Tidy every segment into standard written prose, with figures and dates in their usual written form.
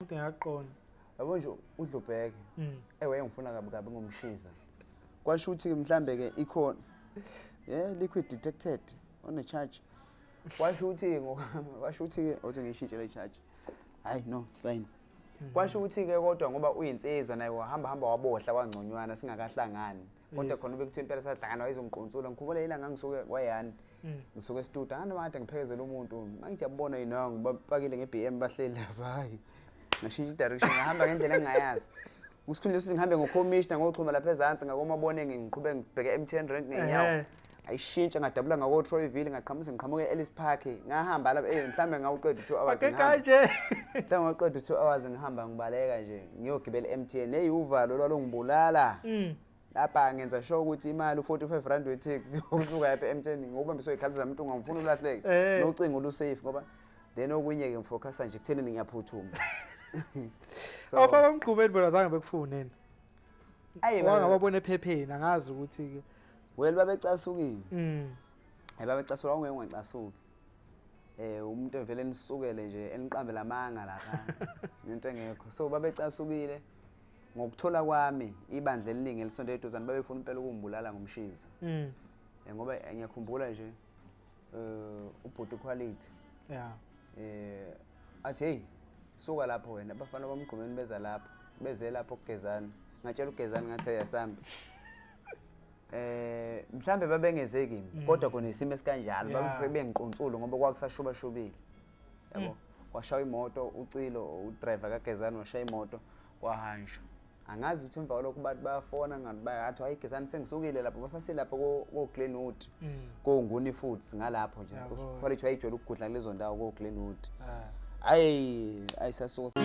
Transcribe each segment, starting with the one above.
Umuntu engaqonda. Yabo nje uDlubheke. Ewe ngifuna kabi kabi ngomshiza. Kwasho ukuthi mhlambe ke ikhona. Yeah, liquid detected on a charge. Kwasho ukuthi kwasho ukuthi ke othi ngishintshe le charge. Hayi no, it's fine. Kwasho ukuthi ke kodwa ngoba uyinsizwa naye wahamba hamba wabohla wangconywana singakahlangani. Kodwa khona bekuthiwa impela sahlangana wayezongiqonsula. Ngikhumbula ilanga ngisuke kwayani. Ngisuke estudio ngani kade ngiphekezela umuntu. Mangithi yabona yinongo bapakile nge-BM bahleli lapha. Hayi. Ngashintsha i-direction ngahamba ngendlela engingayazi. Kusikhundla sokuthi ngihambe ngokhomishna ngoxhuma lapha ezansi ngakomabone ngiqhube ngibheke MTN rank ngenyawo. Ayishintsha ngadabula ngako Troyville ngaqhamuka ngiqhamuka e-Ellis Park ngahamba lapha mhlambe ngawuqeda 2 hours Ake ngihamba. kanje. Mhlambe ngawuqeda 2 hours ngihamba ngibaleka nje ngiyogibela e-MTN. Hey uvalo lwalongibulala. Lapha ngenza sure ukuthi imali u45 rand we-taxi ukusuka lapha e-MTN ngokubambiswa izikhathi zami umuntu ungangifuna ulahleke. Nocingo lu-safe ngoba then okunye ke ngifocusa nje kuthenini ngiyaphuthuma. So Abafana bamgqumeni bona zange bekufuneni. ayi Wangababona ephepheni angazi ukuthi ke. Well babecasukile. Babecasula ungeke ungacasuki. Umuntu evele nisukele nje eniqambela amanga lapha ngento engekho. So babecasukile ngokuthola kwami ibandla eliningi elisondele eduzane babefuna impela ukungibulala ngomshiza. Ngoba ngiyakhumbula nje ubhuti quality. Athi hey suka lapho wena abafana bamgqumeni beza lapho beze lapho kugezana. Ngatshela ugezana ngathi ayasambe. Mhlambe babengeze kimi kodwa khona isimo esikanjalo babefike bengiqonsula ngoba kwakusashuba shubile. Yabo kwashaya imoto ucilo udriver kaGezani washaya imoto kwahanjwa. Angazi ukuthi emva kwalokho bathi bayafona ngathi bayathi hayi Gezani sengisukile lapho basasilapho ko Glenwood ko Nguni Foods ngalapho nje. Quality wayijwayele ukugudla kulezo ndawo ko Glenwood. Ayi ayisasuka.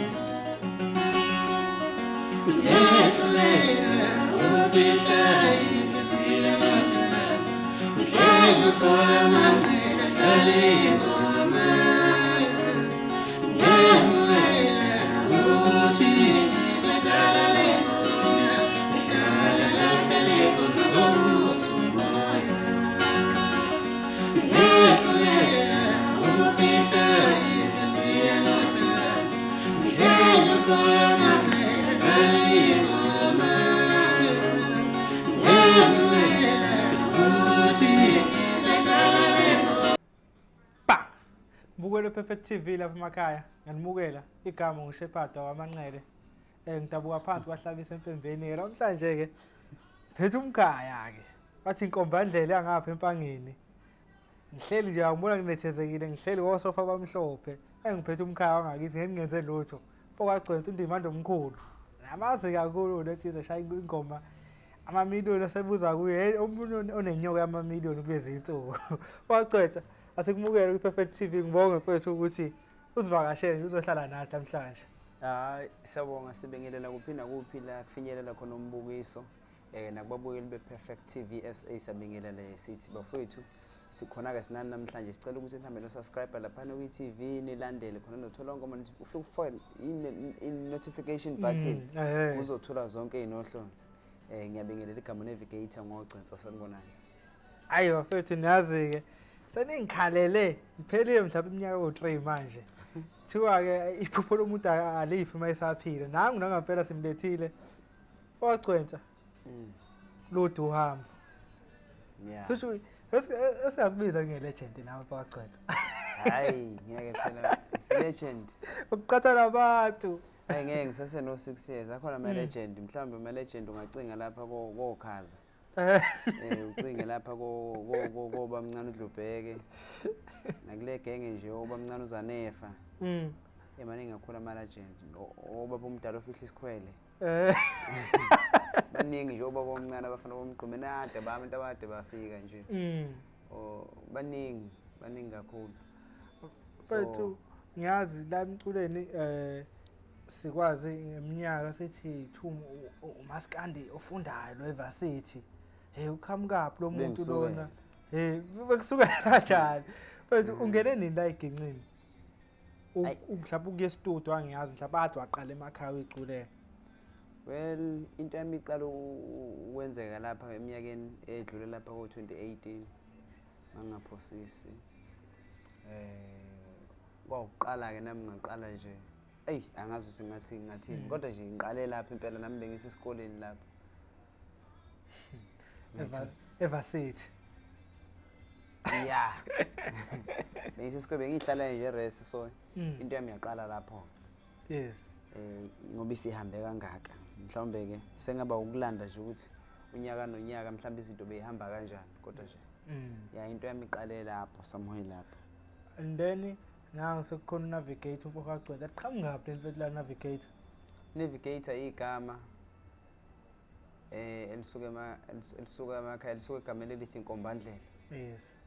Mbukelo Perfect TV lapha emakhaya ngiyanimukela igama nguShepherd wamanqele ngidabuka phansi kwahlabisa empembeni ke namhlanje ke phethe umkhaya ke bathi inkombandlela yangapha empangeni ngihleli nje angibona nginethezekile ngihleli kosofa bamhlophe engiphethe umkhaya wangakithi ngeke ngingenze lutho fokagcwetha undimande omkhulu namazi kakhulu lethize shaya ingoma amamiliyoni asebuza kuye omunye onenyoka yamamiliyoni kulezi insuku wagcwetha asikumukele kwi-Perfect TV ngibonge mfethu ukuthi uzivakashele nje uzohlala nathi namhlanje. Hayi siyabonga sibingelela kuphi nakuphi la kufinyelela khona umbukiso nakubabukeli be-Perfect TV SA siyabingelela sithi bafowethu sikhona ke sinani namhlanje sicela ukuthi nihambe no subscribe lapha kwi-TV nilandele khona nothola onke ama ufike ufone i-notification button uzothola zonke inohlonze. Ngiyabingelela igama Navigator ngogcinsa sanibonani. Ayi bafethu niyazi ke seningikhalele ngiphelile mhlawumbe iminyaka ewu-3 manje. Kuthiwa ke iphupho lomuntu alifi uma esaphila. Nangu nangampela simlethile. Focwensa. Lude uhambo. Sisho esingakubiza nge-legend nawe Focwensa. Hayi ngeke phela legend. Ukuqhatha nabantu. Hayi ngeke ngisase no 6 years. Akhona ama legend mhlawumbe ama legend ungacinga lapha kokhaza. Ucinge lapha ko bamncane uDlubheke. Nakule genge nje obamncane uZanefa. Emaningi kakhulu ama legend. Obaba umdala ofihla isikhwele. Baningi nje obaba omncane abafana bomgqumeni ade abantu abade bafika nje. Baningi, baningi kakhulu. Mfethu ngiyazi la emculeni sikwazi ngeminyaka sithi umaskandi ofundayo lo evarsity. Hey uqhamukaphi lo muntu lona? Hey bekusukela kanjani? Mfethu ungene nini la eginqini? Mhlawumbe ukuya estudio angiyazi mhlawumbe ade waqala emakhaya uyiculela. Well into yami iqala ukwenzeka lapha eminyakeni edlule lapha ko-2018 mangaphosisi. Kwawuqala ke nami ngaqala nje Eyi, angazi ukuthi ngathini ngathini, kodwa nje ngiqale lapho impela nami bengisesikoleni lapho. Evasithi. Ya. Bengisesikoleni, bengihlala nje res, so into yami yaqala lapho. Ngoba isihambe kangaka. Mhlawumbe ke sengaba ukulanda nje ukuthi unyaka nonyaka mhlawumbe izinto beyihamba kanjani, kodwa nje ya, into yami iqale lapho, somewhere lapho. And then nangu sekukhona uNavigator, umfo kaGcwetha. Aqhamukaphi le mfethu la Navigator? Navigator igama elisuka ema elisuka emakhaya, elisuka egameni elithi inkombandlela.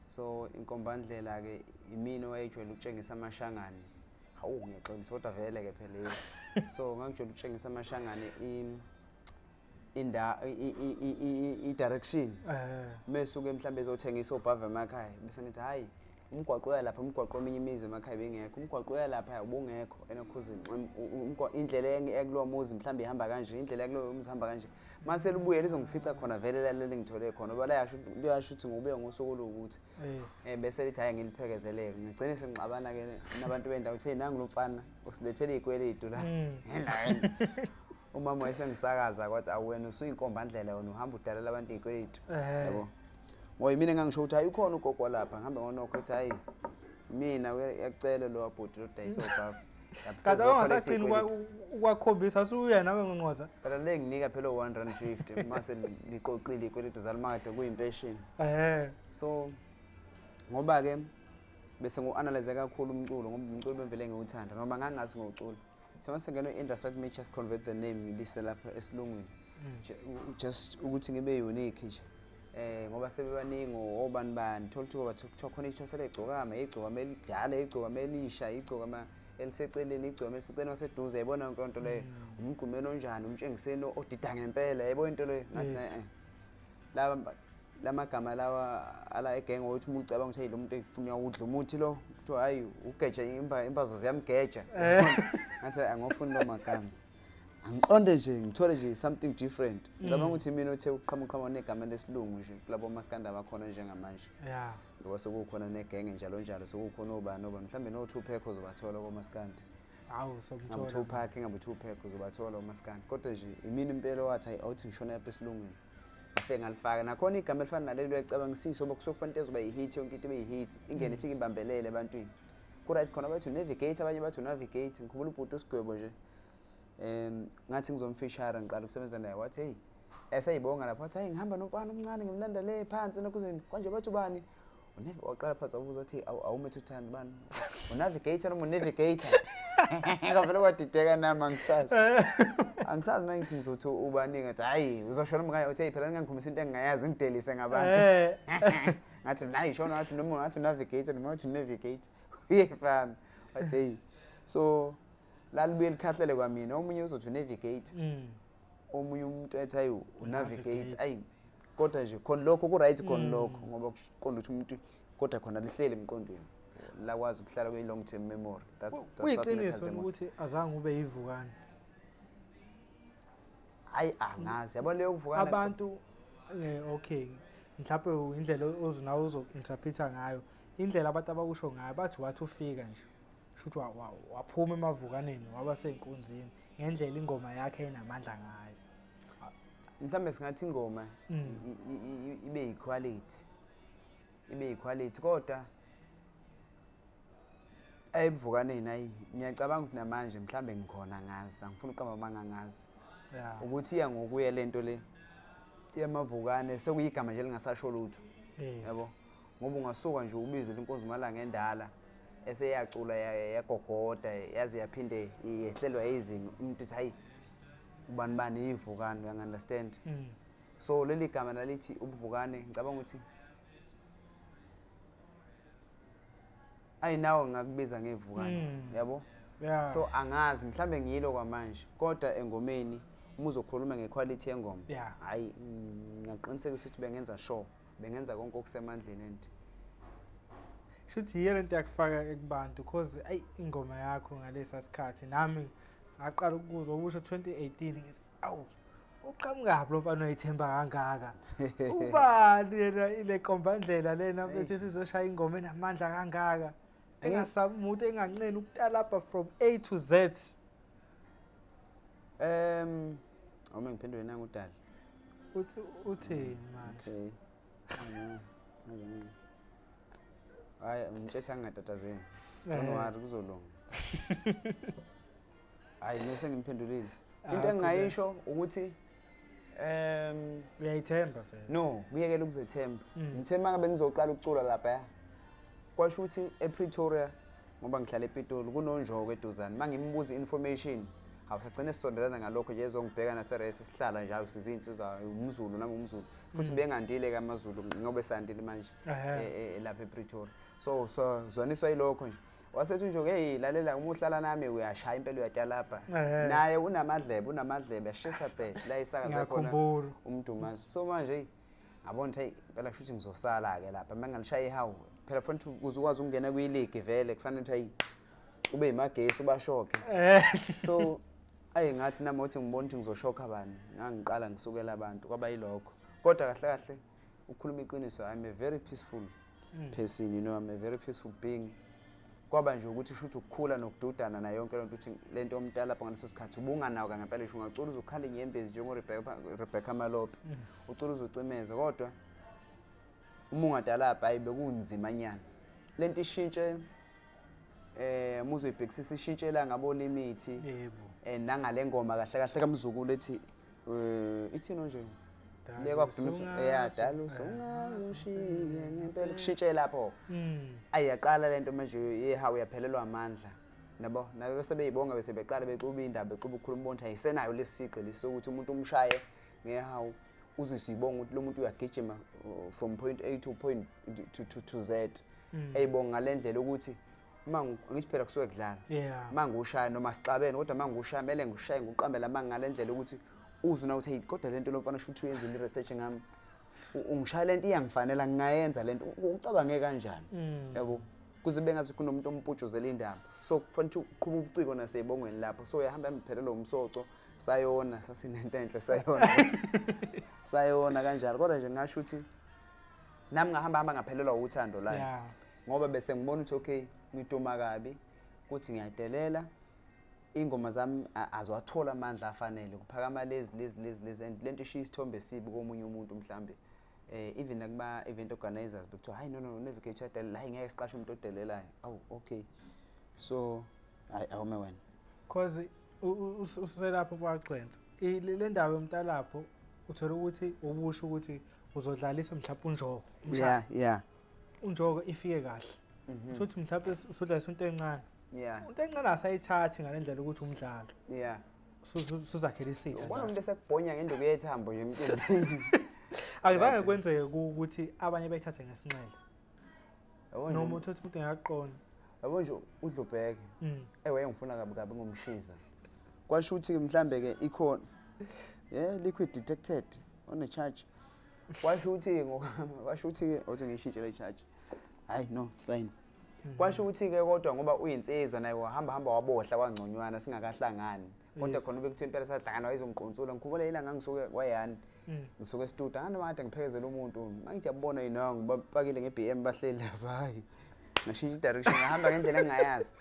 So inkombandlela ke imina owayejwayele ukutshengisa amashangane. Hawu, ngiyaxolisa, kodwa vele ke phela yebo. So ngangijwayele ukutshengisa amashangane inda i-direction. Mesuke mhlambe ezothengisa obhava emakhaya, bese ngithi hayi, umgwaqo uya lapha, umgwaqo eminye imizi emakhaya bengekho, umgwaqo uya lapha ubungekho enokhuzini, indlela ekulowo muzi mhlambe ihamba kanje, indlela ekulowo muzi ihamba kanje. Mase libuye lizongifica khona vele la lengithole khona, ngoba layasho, liyasho ukuthi ngobuya ngosuku oluwukuthi. Bese lithi hayi, ngiliphekezeleke. Ngigcine sengixabana ke nabantu bendawo, uthe nangu lo mfana usilethele izikweletu la. Endaweni. Umama wayesengisakaza kwathi awena usuyinkombandlela wena, uhamba udalela abantu izikweletu. Yabo. Ngoba yimina engangisho ukuthi hayi, ukhona ugogo lapha, ngihambe ngonokho ukuthi hayi, mina uyakucela lo wabhuti lo dayisa obhavu. Kanti awungasagcini ukwakhombisa usuya nawe ngonqoza. Phela le nginika phela u-150 mase liqoqile ikweletu zalimakade kuyimpesheni. So ngoba ke bese ngu-analyze kakhulu umculo, ngoba umculo bemvele ngiwuthanda noma ngangazi ngowucula. So mase ngena i-industry, let me just convert the name, ngilise lapha esilungwini. Just ukuthi ngibe unique nje. Ngoba sebebaningi obani bani, thola ukuthi ngoba kuthiwa khona ithwasa legcokama, igcokama elidala, igcokama elisha, igcokama eliseceleni, igcokama eliseceleni waseduze, yayibona yonke loo nto leyo. Umgqumeni onjani, umtshengiseni odida ngempela, yayibona into leyo. Ngathi laba lamagama lawa ala egenge, ukuthi umuntu ucabanga ukuthi hey, lo muntu efuna udla umuthi lo, kuthiwa hayi, ugeja imbazo ziyamgeja. Ngathi angofuni lo magama, angiqonde nje ngithole nje something different. Ngicabanga ukuthi mina uthe uqhamuqhamuka negama lesilungu nje kulabo maskanda abakhona njengamanje, ngoba sekukhona negenge njalo njalo, sekukhona obani obani, mhlawumbe no-Tupac uzobathola komaskandi. Hawu, Ngabe somthola. Tupac, ngabe Tupac uzobathola umaskandi, kodwa nje imina impela wathi hayi, awuthi ngishona lapha esilungwini, ngafike ngalifaka nakhona igama elifana naleli. Uyacabangisisa ngoba kusuke kufanele ezoba yi-hit, yonke into ibe yi-hit, ingene ifike ibambelele ebantwini. Ku-right khona bathi unavigate, abanye bathi unavigate. Ngikhumbula ubhuti uSigwebo nje, ngathi ngizomfishara, ngiqala ukusebenza naye, wathi hey, eseyibonga lapho, wathi hayi, ngihamba nomfana omncane ngimlanda le phansi enokuzeni konje, bathi ubani? Waqala phansi wabuza, wathi awumethe uthandi bani, unavigator noma unavigator? Ngavele kwadideka nami, angisazi, angisazi manje ngizothi ubani. Ngathi hayi, uzoshona uma uthi hey, phela ngingakhombisa into engingayazi, ngidelise ngabantu. Ngathi nayi shona, ngathi noma ngathi unavigator noma ngathi unavigate uyefana. Wathi hey, so lalibuye likhahlele kwamina, omunye uzothi unavigate, omunye umuntu ethi hayi, unavigate. Unavigate. Ayi, kodwa nje khona lokho ku-right khona lokho, ngoba kuqonda ukuthi umuntu kodwa khona lihleli emqondweni, lakwazi ukuhlala kwi-long term memory. That's what matters Kuyiqiniso the most. ukuthi azange ube yivukane? Hayi, angazi, yabo leyo kuvukana. Abantu okay, mhlawumbe indlela oznawo uzo-interpreta ngayo, indlela abantu abakusho ngayo, bathi wathi ufika nje shuthi waphuma emavukaneni waba sey'nkunzini ngendlela ingoma yakhe enamandla ngayo. Mhlawumbe singathi ingoma ibe yiquality, ibe yiquality, kodwa ebuvukaneni hayi, ngiyacabanga ukuthi namanje mhlawumbe ngikhona, ngazi, angifuni ukuqamba amanga, ngazi ukuthi iya ngokuya lento le yamavukane sekuyigama nje lingasasho lutho. Yabo, ngoba ungasuka nje ubize inkosi Malanga endala eseyacula yagogoda yaze yaphinde yehlelwa izinga, umuntu ethi hayi, ubani bani ivukane, uyangi-understand? So leli gama nalithi ubuvukane, ngicabanga ukuthi ayinawo ngakubiza ngevukane. Yabo. So angazi, mhlambe ngiyilo kwamanje, kodwa engomeni uma uzokhuluma ngequality yengoma, hayi, ngiyaqinisekisa ukuthi bengenza sure, bengenza konke okusemandleni and Shuthi yiyo lento yakufaka ekubantu, cause ayi, ingoma yakho ngalesa sikhathi nami ngaqala ukuzwa ukusho 2018, ngithi awu, uqhamukaphi lo mfana oyithemba kangaka, ubani yena ile nkombandlela lena bethi sizoshaya ingoma enamandla kangaka, engasabi umuntu, enganqeni ukutalapha from A to Z. Awume ngiphendule nangu udali. Uthini manje? Okay. Hayi, ngimtshethe ngingatatazeli. Don't worry, kuzolunga. Hayi, mina sengimphendulile. Into engingayisho ukuthi uyayithemba vele. No, kuyekela ukuzethemba. Ngithe mangabe ngizoqala ukucula lapha, kwasho ukuthi ePretoria, ngoba ngihlala ePitoli, kunonjoko eduzane. Mangimbuza information, awusagcine sisondelana ngalokho nje, ezongibheka naseresi sihlala nje, awu sizinsizwa, umZulu nami umZulu. Futhi bengandile ke amaZulu ngoba esandile manje lapha ePretoria. So zwaniswa yilokho nje. Wasethi nje, hey, lalela, uma uhlala nami uyashaya impela, uyatalapha. Naye unamadlebe ashisa bhe la isakaza khona uMdumazi. So manje ngabona ukuthi hey, impela kusho ukuthi ngizosala ke lapha uma ngalishaya ihawu. Phela kufanele ukuze ukwazi ukungena kwi-league vele kufanele ukuthi hayi ube yimagesi ubashoke. So ayi ngathi nami uthi ngibona ukuthi ngizoshoka bani, ngangiqala ngisukela abantu, kwaba yilokho. Kodwa kahle kahle ukukhuluma iqiniso, I'm a very peaceful person, you know, I'm a very peaceful being. Kwaba nje ukuthi shuthi ukukhula nokududana nayo yonke lento, ukuthi lento yomntala lapha ngaleso sikhathi ubunganawo ngempela, ngisho ungacula uzokhala inyembezi njengo Rebecca Malope, ucula uzocimeza, kodwa uma ungadalapha hayi bekunzima nyana. Lento ishintshe, muzoyibhekisisa ishintshela ngabo limithi. Nangale ngoma kahle kahle kaMzukulu ethi ithini nje le kwakudumisa, yeah, dala usungazushiye ngempela, kushintshe lapho. Ayiyaqala lento manje yehawu, yaphelelwa amandla nabo, nabe bese beyibonga, bese beqala bexuba indaba, bexuba ukukhuluma, ubona ukuthi ayisenayo lesiqi lesokuthi umuntu umshaye ngehawu uzisibonga ukuthi lo muntu uyagijima from point A to point to Z. Eyibonga ngalendlela ukuthi uma ngithi phela kusuke kudlala, uma ngiwushaya noma sixabene, kodwa uma ngiwushaya kumele ngiwushaye ngiwuqambele amanga ngalendlela ukuthi uzwe na ukuthi hey, kodwa lento lo mfana shuthi uyenzile i-research ngami, ungishaya lento iyangifanela, ngingayenza lento, ucabange kanjani, yabo, kuze bengazi kunomuntu omputshuzela indaba. So kufanele uqhube ubuciko naseyibongweni lapho. So uyahamba emphelelo umsoco, sayona sasinento enhle, sayona sayona kanjalo. Kodwa nje ngasho ukuthi nami ngahamba hamba ngaphelelwa uthando la, ngoba bese ngibona ukuthi okay, ngiduma kabi ukuthi ngiyadelela, ingoma zami aziwathola amandla afanele, kuphakama lezi lezi lezi lezi, and lento ishiya isithombe esibi komunye umuntu. Mhlambe even nakuba event organizers bekuthiwa hayi, no no, navigate uyadelela, hayi ngeke siqashe umuntu odelelayo. Awu, okay, so hayi, awume wena. Cause uselapho kwagcwensa le ndawo yomntalapho, uthola ukuthi ubusho ukuthi uzodlalisa mhlawumbe unjoko, unjoko ifike kahle, uthi mhlawumbe usudlalisa into encane, into encane asayithathi ngale ndlela ukuthi umdlalo, suzakhela isitha. Ubona umuntu esekubhonya ngenduku yethambo nje emcimbini. Akuzange kwenzeke ukuthi abanye bayithathe ngesinxele noma uthi umuntu engaqonda? Yabo nje uDlubheke, ewe, ngifuna kabi kabi ngomshiza, kwasho ukuthi mhlambe ke ikhona, yeah, liquid detected on a charge. Kwasho ukuthi kwasho ukuthi othi ngishintshe le charge, hayi no, it's fine. Kwasho ukuthi ke kodwa ngoba uyinsizwa naye wahamba hamba wabohla wangconywana singakahlangani, kodwa khona bekuthiwa impela sahlangana wayezongiqonsula. Ngikhumbula ilanga ngisuke kwayani, ngisuke estudio, nganoma kade ngiphekezela umuntu, mangithi yabona yinongo bapakile nge-BM bahleli lapha, hayi ngashintsha i-direction, ngahamba ngendlela engingayazi.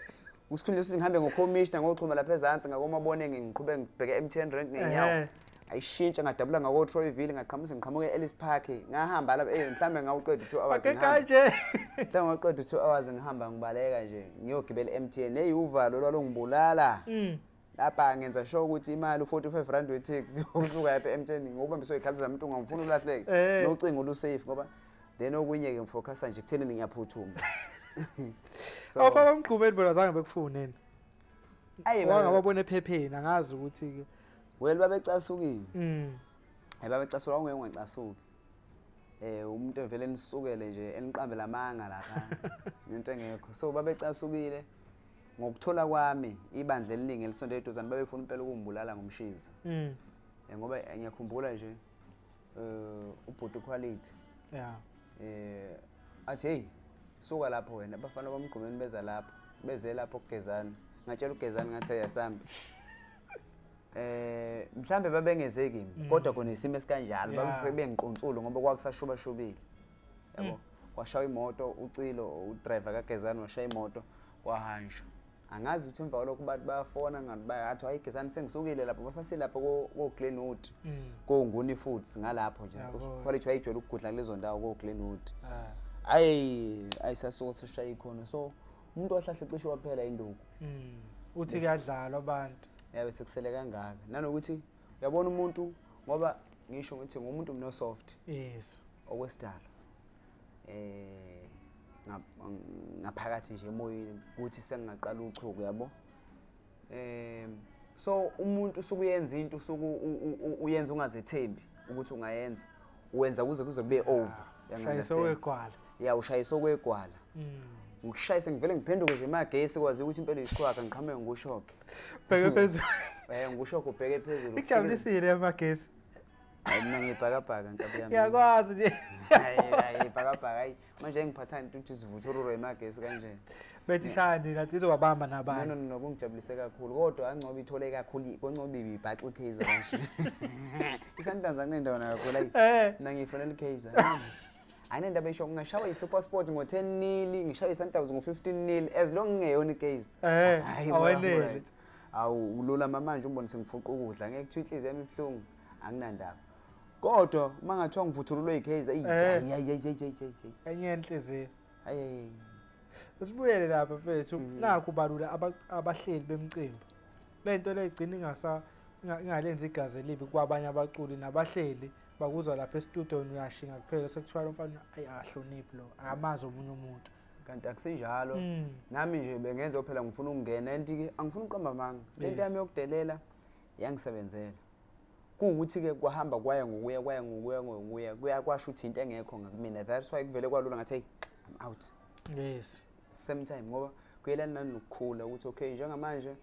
Kusikhundla sokuthi ngihambe ngokhomishna ngoxhuma lapha ezansi ngakomaboneng, ngiqhube ngibheke MTN rank ngenyawo, ayishintsha ngadabula ngako-Troyville, ngaqhamuka ngiqhamuka e-Ellis Park, ngahamba lapha, mhlawumbe ngawuqeda u-2 hours ngihamba. Kanje. Mhlawumbe ngawuqeda u-2 hours ngihamba ngibaleka nje ngiyogibela e-MTN. Eyi, uvalo lwalungibulala. Lapha ngenza sure ukuthi imali u-R45 we-taxi usuka lapha e-MTN ngokubambiswa iy'khathi zami, umuntu ungangifuna ulahleke, nocingo olu-safe, ngoba then okunye-ke ngifocusa nje ekuthenini ngiyaphuthuma. So abafana bamgqumeni bona zange bekufuneni? Ayi, wangababona ephepheni, angazi ukuthi-ke. Well, babecasukile. Hayi, babecasuka, ungeke ungacasuki. Umuntu evele nisukele nje eniqambela amanga lapha ngento engekho. So babecasukile. Ngokuthola kwami, ibandla eliningi elisondele eduzane babefuna impela ukungibulala ngomshiza. Ngoba ngiyakhumbula nje ubhuti quality athi, hey, suka lapho wena, abafana bamgqumeni beza lapho, beze lapho kugezana. Ngatshela ugezana ngathi ayasambi. Mhlambe babengeze kimi, kodwa khona isimo esikanjalo, babefike bengiqonsula ngoba kwakusashuba shubile. Yabo. Kwashaya imoto ucilo, udriver kaGezani washaya imoto kwahanjwa. Angazi ukuthi emva kwalokho bathi bayafona ngathi bayathi, hayi Gezani, sengisukile lapho, basasilapho ko-Glenwood, koNguni Foods ngalapho nje. Quality wayejwayele ukugudla kulezo ndawo ko-Glenwood. Hayi, ayisasuka sishaya ikhona, so umuntu wahlahle cishe waphela induku. Uthi kuyadlalwa abantu. Yabe sekusele kangaka, nanokuthi uyabona umuntu, ngoba ngisho ngithi ngumuntu mina soft okwesidalo ngaphakathi nje emoyeni ukuthi sengingaqala uchuku, yabo. So umuntu usukuyenza into, usuku uyenza ungazethembi ukuthi ungayenza, wenza kuze kube over. Shayisa okwegwala. Ya, ushayisa okwegwala. Ngikushayise ngivele ngiphenduke nje emagesi, kwazi ukuthi impela isiqhwaga, ngiqhamuke ngushoke. Bheke phezulu. Ngushoke ubheke phezulu. Ikujabulisile amagesi. Hayi, mina ngiyibhakabhaka, nkabi yami. Ngiyakwazi nje. Hayi, hayi, ibhakabhaka, hayi. Manje ngiphatha into ukuthi sivuthururwe emagesi kanje. Bethi shaya nina izobabamba nabanye. No, no, no, kungijabulise kakhulu. Kodwa angcobo ithole kakhulu, koncobo ibibhaxa uKaizer kanje. ISundowns akunendawo kakhulu, hayi. Mina ngiyifonela uKaizer. Ayinendaba esho ngishawa iSuperSport ngo-10 nil, ngishawa iSundowns ngo-15 nil, as long ngingeyona iKaizer. Hayi, awenele. Right. Awu, ululama manje umbone sengifuqa ukudla, ngeke kuthiwa inhliziyo yami ibuhlungu, anginandaba. Kodwa uma ngathiwa ngivuthululwe iKaizer, eyi, hayi, hayi, hayi, hayi, hayi, hayi. Enye inhliziyo. Hayi, hayi. Usibuyele lapha mfethu, nakhu balula abahleli bemicimbi. Lento le igcina ingalenzi igazi elibi kwabanye abaculi nabahleli, bakuzwa lapha e-studio uyashinga kuphela sekuthiwa lo mfana ayi akahloniphi lo, akamazi omunye umuntu. Kanti akusinjalo. Nami nje bengenza phela ngifuna ukungena, and ke angifuni ukuqamba amanga. Lento yami yokudelela yangisebenzela. Kuwukuthi ke kwahamba kwaya ngokuya, kwaya ngokuya, ngokuya, kuya kwasho ukuthi into engekho ngakumina. That's why kuvele kwalula ngathi hey, I'm out. Same time ngoba kuyelana nanokukhula ukuthi okay njengamanje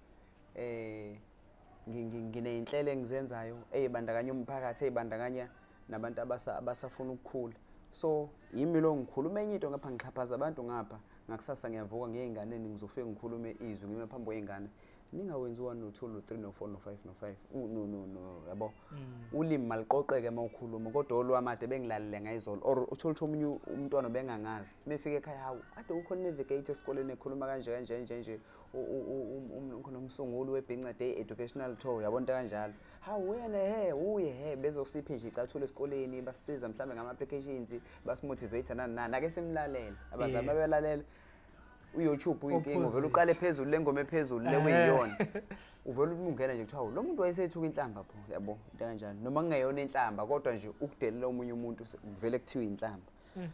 ngineyinhlelo engizenzayo eyibandakanya umphakathi, eyibandakanya nabantu abasafuna ukukhula. So yimi lo ngikhuluma enye into ngapha, ngixhaphaza abantu ngapha, ngakusasa ngiyavuka ngiye ey'nganeni, ngizofike ngikhulume izwi ngime phambi kwey'ngane, ningawenzi u-1 no-2 no-3 no-4 no-5 no-5, no, no, no, yabo. Ulimi maluqoqeke uma ukhuluma, kodwa olwamade bengilalele ngayizolo, or uthole ukuthi omunye umntwana bengangazi uma efika ekhaya, hawu ade ukhona navigator esikoleni ekhuluma kanje kanje nje nje, ukhona umsunguli weBhinca Day Educational Tour, yabo, into kanjalo. Hawu wena, he uye he bezosiphe nje icathulo esikoleni, basisiza mhlambe ngama-applications, basimotivate nani nani, ake simlalele abazali babelalela uYouTube. Uyinkinga, uvele uqale phezulu le ngoma ephezulu le kuyiyona, uvele ungena nje kuthiwa lo muntu wayesethuka inhlamba pho, yabo, into kanjalo, noma kungeyona inhlamba kodwa nje ukudelela omunye umuntu kuvele kuthiwe inhlamba.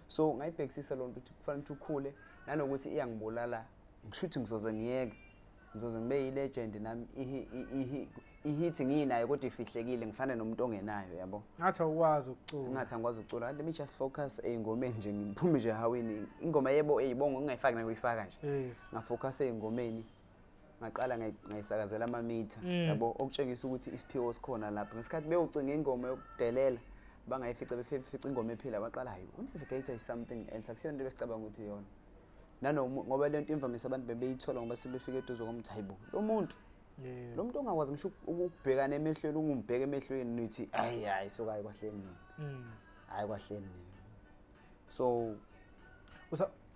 So ngayibhekisisa loo nto ukuthi kufanele ukuthi ukhule, nanokuthi iyangibulala, ngisho ukuthi ngizoze ngiyeke, ngizoze ngibe yi-legend nami, i-hit ngiyinayo kodwa ifihlekile, ngifane nomuntu ongenayo, yabo. Ngathi awukwazi ukucula. Ngathi angikwazi ukucula. Let me just focus ey'ngomeni nje, ngiphume nje ehawini, ingoma yebo eyibongo ngingayifaki nakuyifaka nje. Ngafocus ey'ngomeni, ngaqala ngayisakazela amamitha, yabo, okutshengisa ukuthi isiphiwo sikhona lapho. Ngesikhathi beyocinga ingoma yokudelela bangayifica, befica ingoma ephila, baqala hayi, unavigator is something else, akusiyona into besicabanga ukuthi iyona. Nanoma ngoba lento imvamisa abantu bebeyithola ngoba sebefika eduze komuntu, hayibo lo muntu, lo muntu ongakwazi ngisho ukubhekana emehlweni, ungumbheka emehlweni nithi hayi hayi, suka, hayi kwahleni nini, hayi kwahleni nini. So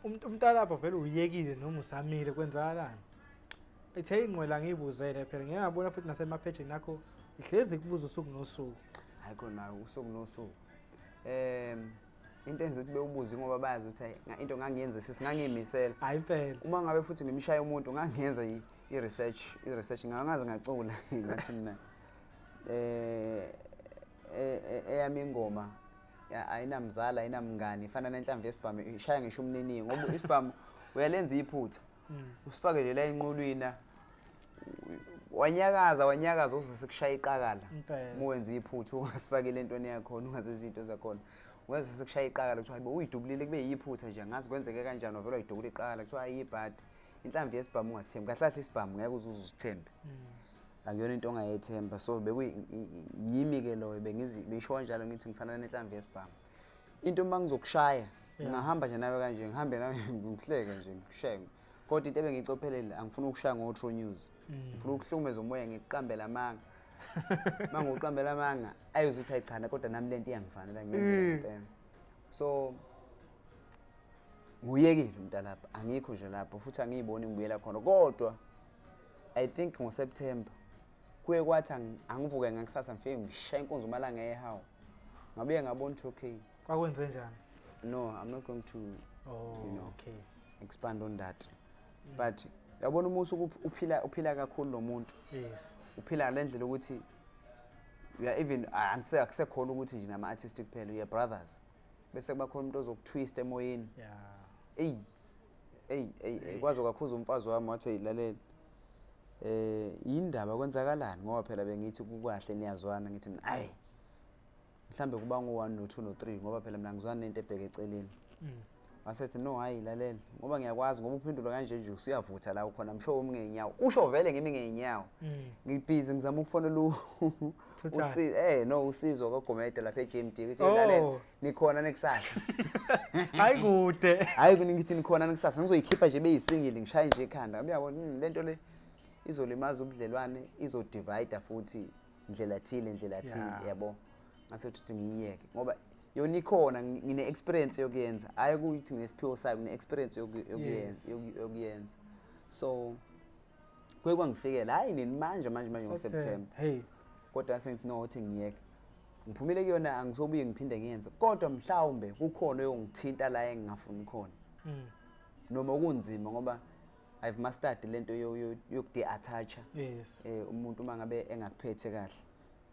Umntalapho vele uyekile noma usamile, kwenzakalani? Ithe ingqwela ngiyibuzele phela, ngeke ngabona futhi nasemaphejini akho ihlezi kubuza usuku nosuku. Hayi khona usuku nosuku. Into enza ukuthi bewubuze ngoba bayazi ukuthi hayi, into ngangiyenza sisi ngangiyimisela. Hayi impela. Uma ngabe futhi ngimshaya umuntu ngangiyenza i-research, ngangaze ngacula ngathi mina eyami ingoma ayinamzala, ayinamngani, ifana nenhlamvu yesibhamu, ishaya ngisho umniniyo, ngoba isibhamu uyalenza iphutha, usifake nje la enqulwini, wanyakaza wanyakaza uze sekushaya iqakala. Uma wenza iphutha ungasifakile entweni yakhona, ungazenzi izinto zakhona, wenza sekushaya iqakala, kuthiwa hayibo uyidubulile, kube yiphutha nje, angazi kwenzeke kanjani, wavele wayidubula iqakala, kuthiwa ayibhadi inhlamvu yesibhamu, ungasithembi kahle kahle isibhamu, ngeke uze uzithembe, akuyona into ongayethemba. So bekuyimi-ke loyo bengisho kanjalo, ngithi ngifana nenhlamvu yesibhamu, into uma ngizokushaya ngingahamba nje nawe kanje, ngihambe nawe ngihleke nje ngikushaye, kodwa into ebengiyicophelele angifuni ukushaya ngo-true news, ngifuna ukuhlukumeza umoya, ngikuqambela amanga. Uma ngikuqambela amanga ayoze ukuthi ayichana, kodwa nami lento iyangifanela, ngiyenze ngempela. So nguyekile umntalapha, angikho nje lapho futhi angiyiboni ngibuyela khona, kodwa I think ngoSeptember kuye kwathi angivuke ngakusasa ngifike ngishaye inkunzi umalanga ehawu, ngabuye ngabona ukuthi okay. Kwakwenze njani? No, I'm not going to expand on that. But yabona uma usuke uphila kakhulu nomuntu, uphila ngale ndlela ukuthi you are even akusekhona ukuthi nje nama-artistic kuphela, you are brothers, bese kuba khona umuntu ozokutwist emoyeni. Eyi eyi eyi, kwaze kwakhuza umfazi wami wathi, "Hey, lalela, yindaba kwenzakalani?" Ngoba phela bengithi kukahle niyazwana. Ngithi mina, ayi, mhlambe kuba ngo-1 no-2 no-3, ngoba phela mina ngizwana nento ebheke eceleni. Wasethi, "No, hayi, lalela, ngoba ngiyakwazi, ngoba uphendula kanje nje usuyavutha la ukhona, msho umi ngey'nyawo." Usho vele ngimi ngey'nyawo, ngibhizi ngizama ukufonela no, usizo kaGomede lapha e-GMD ukuthi, "Lalela, nikhona nekusasa?" Hayi kude. Hayi, ngithi nikhona nekusasa, ngizoyikhipha nje beyisingile, ngishaye nje ikhanda. Uyabona, lento le izolimaza ubudlelwane, izodivide futhi ndlela thile ndlela thile. Yabo, ngase ukuthi ngiyiyeke ngoba yona ikhona, ngine-experience yokuyenza, hhayi ukuthi nginesiphiwo sayo, ngine-experience yokuyenza. So kuye kwangifikela, hhayi nini manje manje manje ngoSeptember. Hey. Kodwa sengithi no, uthi ngiyeke, ngiphumile kuyona, angisobuye ngiphinde ngiyenze, kodwa mhlawumbe kukhona oyongithinta la engingafuni khona noma kunzima, ngoba I've mastered lento yoku-deattacha umuntu uma ngabe engakuphethe kahle.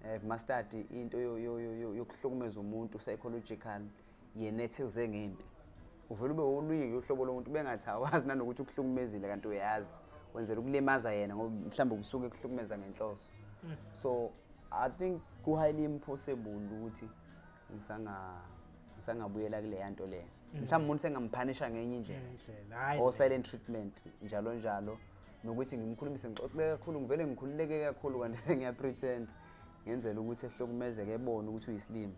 I've mastered into yokuhlukumeza umuntu psychological, yena ethe uze ngempi, uvele ube olunye uhlobo lomuntu bengathi awazi nanokuthi ukuhlukumezile, kanti uyazi, wenzela ukulimaza yena, ngoba mhlawumbe kusuke kuhlukumeza ngenhloso. So I think ku-highly impossible ukuthi ngisangabuyela kuleya nto leyo. Mhlawumbe umuntu sengamphanisha ngenye indlela, Indlela, hayi. O silent treatment, njalo njalo, nokuthi ngimkhulumise ngixoxe kakhulu, ngivele ngikhululeke kakhulu, kanti sengiyapretend ngenzela ukuthi ehlukumezeke, ebone ukuthi uyisilima.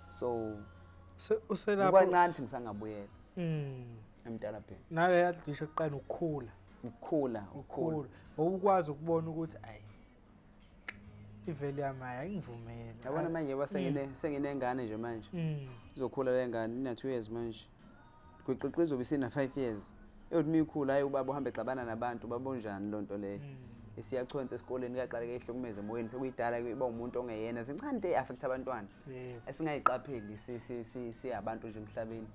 So Uselapho. Kukancane ukuthi ngisangabuyela emtalabheni. Nale yadlisha kuqala ukukhula. Ukukhula, ukukhula. Ukukhula. Ukwazi ukubona ukuthi ayi, iveli yami ayingivumeli. Yabona manje ngoba senginengane nje manje, izokhula le ngane, ina 2 years manje, kwiqiqi izobe isina 5 years, eyothi uma ikhula, hayi, ubaba uhambe exabana nabantu babonjani loo nto leyo, isiyachwensa esikoleni, kuyaqala ke ihlukumeze emoyeni, sekuyidala ke iba umuntu ongeyena. Zincane into e-affect abantwana esingayiqapheli siyabantu nje emhlabeni.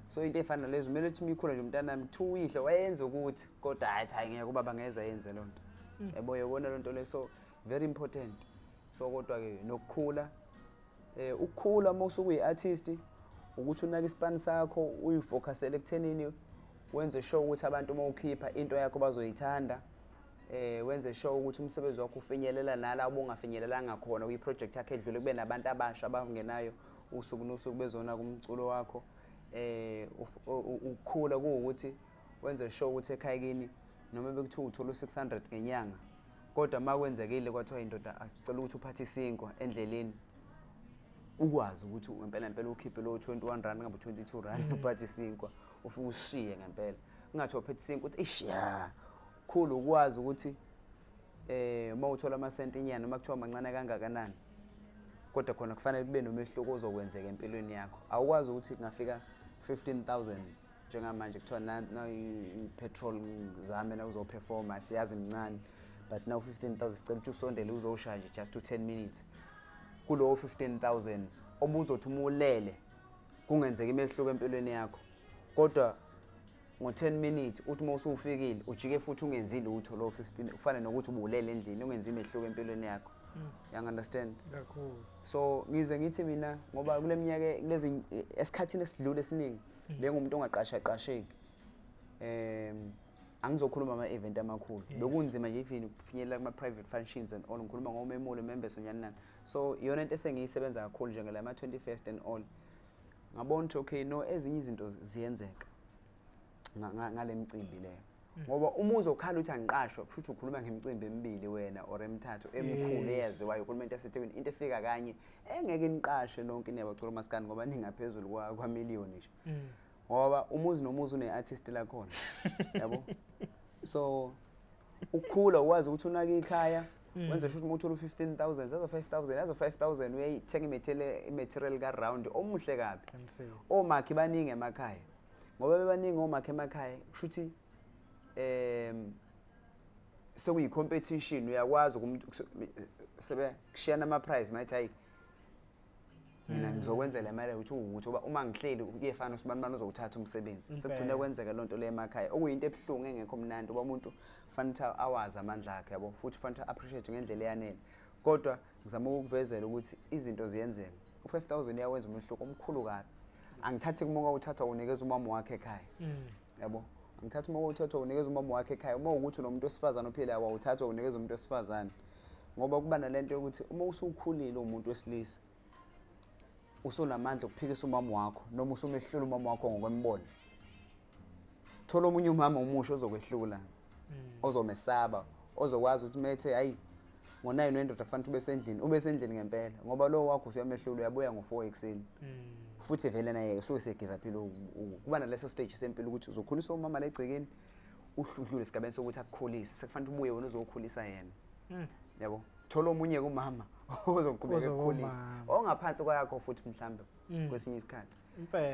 So into ey'fana nalezo kumele ukuthi uma ikhula nje umntanami kuthiwa uyihlo wayenza ukuthi, kodwa hayi, hayi, ngeke, ubaba ngeze ayenze loo nto, yabo, yabona loo nto leyo. So very important. So kodwa-ke nokukhula, ukukhula uma usuke uyi-artist, ukuthi unake isipani sakho, uyifocusele ekuthenini wenze sure ukuthi abantu uma ukhipha into yakho bazoyithanda, wenze sure ukuthi umsebenzi wakho ufinyelela nala ubungafinyelelanga khona kwi-project yakho edlule, kube nabantu abasha abangenayo usuku nosuku bezona kumculo wakho. Ukukhula kuwukuthi wenze sure ukuthi ekhaya kini noma bekuthiwa uthola u-600 ngenyanga, kodwa uma kwenzekile kwathiwa indoda asicela ukuthi uphathe isinkwa endleleni, ukwazi ukuthi ngempela ngempela ukhiphe lo 21 rand, ngabe 22 rand, uphathe isinkwa ufike ushiye ngempela, kungathiwa uphethe isinkwa uthi ish ya khulu. Ukwazi ukuthi uma uthola amasenti inyanga, noma kuthiwa mancane kangakanani, kodwa khona kufanele kube nomehluko ozokwenzeka empilweni yakho. Awukwazi ukuthi kungafika 15,000 njengamanje, kuthiwa na i-petrol zame na uzoperforma, siyazi mncane, but now 15,000 sicela ukuthi usondele uzoshaya nje just to 10 minutes. Kulowo 15,000 obuzothi uma ulele kungenzeka imehluko empilweni yakho, kodwa ngo-10 minutes uthi uma usufikile ujike futhi ungenzi lutho, lo 15 kufana nokuthi ubulele endlini ungenzi imehluko empilweni yakho. You understand? Kakhulu. So ngize ngithi mina, ngoba kule minyaka kulezi esikhathini esidlule esiningi bengumuntu ongaqashaqasheki, angizokhuluma ama-event amakhulu, bekunzima nje even ukufinyelela kuma-private functions and all, ngikhuluma ngomemulo, membeso, njani nani. So iyona into esengiyisebenza kakhulu njengala ma-21st and all. Ngabona ukuthi okay, no, ezinye izinto ziyenzeka ngale mcimbi leyo, ngoba uma uzokhala ukuthi angiqashwa, kusho ukuthi ukhuluma ngemicimbi emibili wena or emithathu emikhulu eyaziwayo. Ukhuluma into yaseThekwini, into efika kanye engeke niqashe nonke niyabacula umaskandi, ngoba ningaphezulu kwamiliyoni nje, ngoba umuzi nomuzi une-artist lakhona, yabo. So ukukhula ukwazi ukuthi unake ikhaya, wenze sure ukuthi uma uthola u-15,000, zazo 5,000, yazo 5,000 uyayithenga i-material ka-round omuhle kabi. Qinisile. Omakhi baningi emakhaya, ngoba bebaningi omakhi emakhaya, kusho ukuthi Sekuyi-competition, uyakwazi umuntu sebe kushiyana ama-prize, mayithi hayi, mina ngizokwenzela imali ukuthi uwukuthi uba uma ngihleli kuyefana usibanibani uzowuthatha umsebenzi. Sekugcine kwenzeka loo nto le emakhaya, okuyinto ebuhlungu engekho mnandi, uba umuntu kufanele ukuthi awazi amandla akhe, yabo, futhi kufanele ukuthi appreciate ngendlela eyanele. Kodwa ngizama ukukuvezela ukuthi izinto ziyenzeka. U-5000 uyawenza umehluko omkhulu kabi. Angithathi kumoka uthathwa unikeza umama wakhe ekhaya, yabo. Angithathi uma uthathwa unikeza umama wakhe ekhaya. Uma ukuthi unomuntu wesifazane ophilayo, wawuthathwa unikeza umuntu wesifazane, ngoba kuba nalento yokuthi uma usukhulile umuntu wesilisa usunamandla okuphikisa umama wakho noma usumehlula umama wakho ngokwembono. Thola omunye umama omusha ozokwehlula, ozomesaba, ozokwazi ukuthi methe hayi, ngo-9 wendoda kufanele ube sendlini, ube sendlini ngempela, ngoba lo wakho usuyamehlula, uyabuya ngo-4 ekuseni. Futhi vele naye usuke segive up. Kuba naleso stage sempilo ukuthi uzokhulisa umama la egcekeni, udlule esigabeni sokuthi akukhulise, sekufanele ubuye wena uzokhulisa yena, yabo. Thola omunye kumama ozoqhubeka ekukhulisa, ongaphansi kwakho futhi mhlambe kwesinye isikhathi.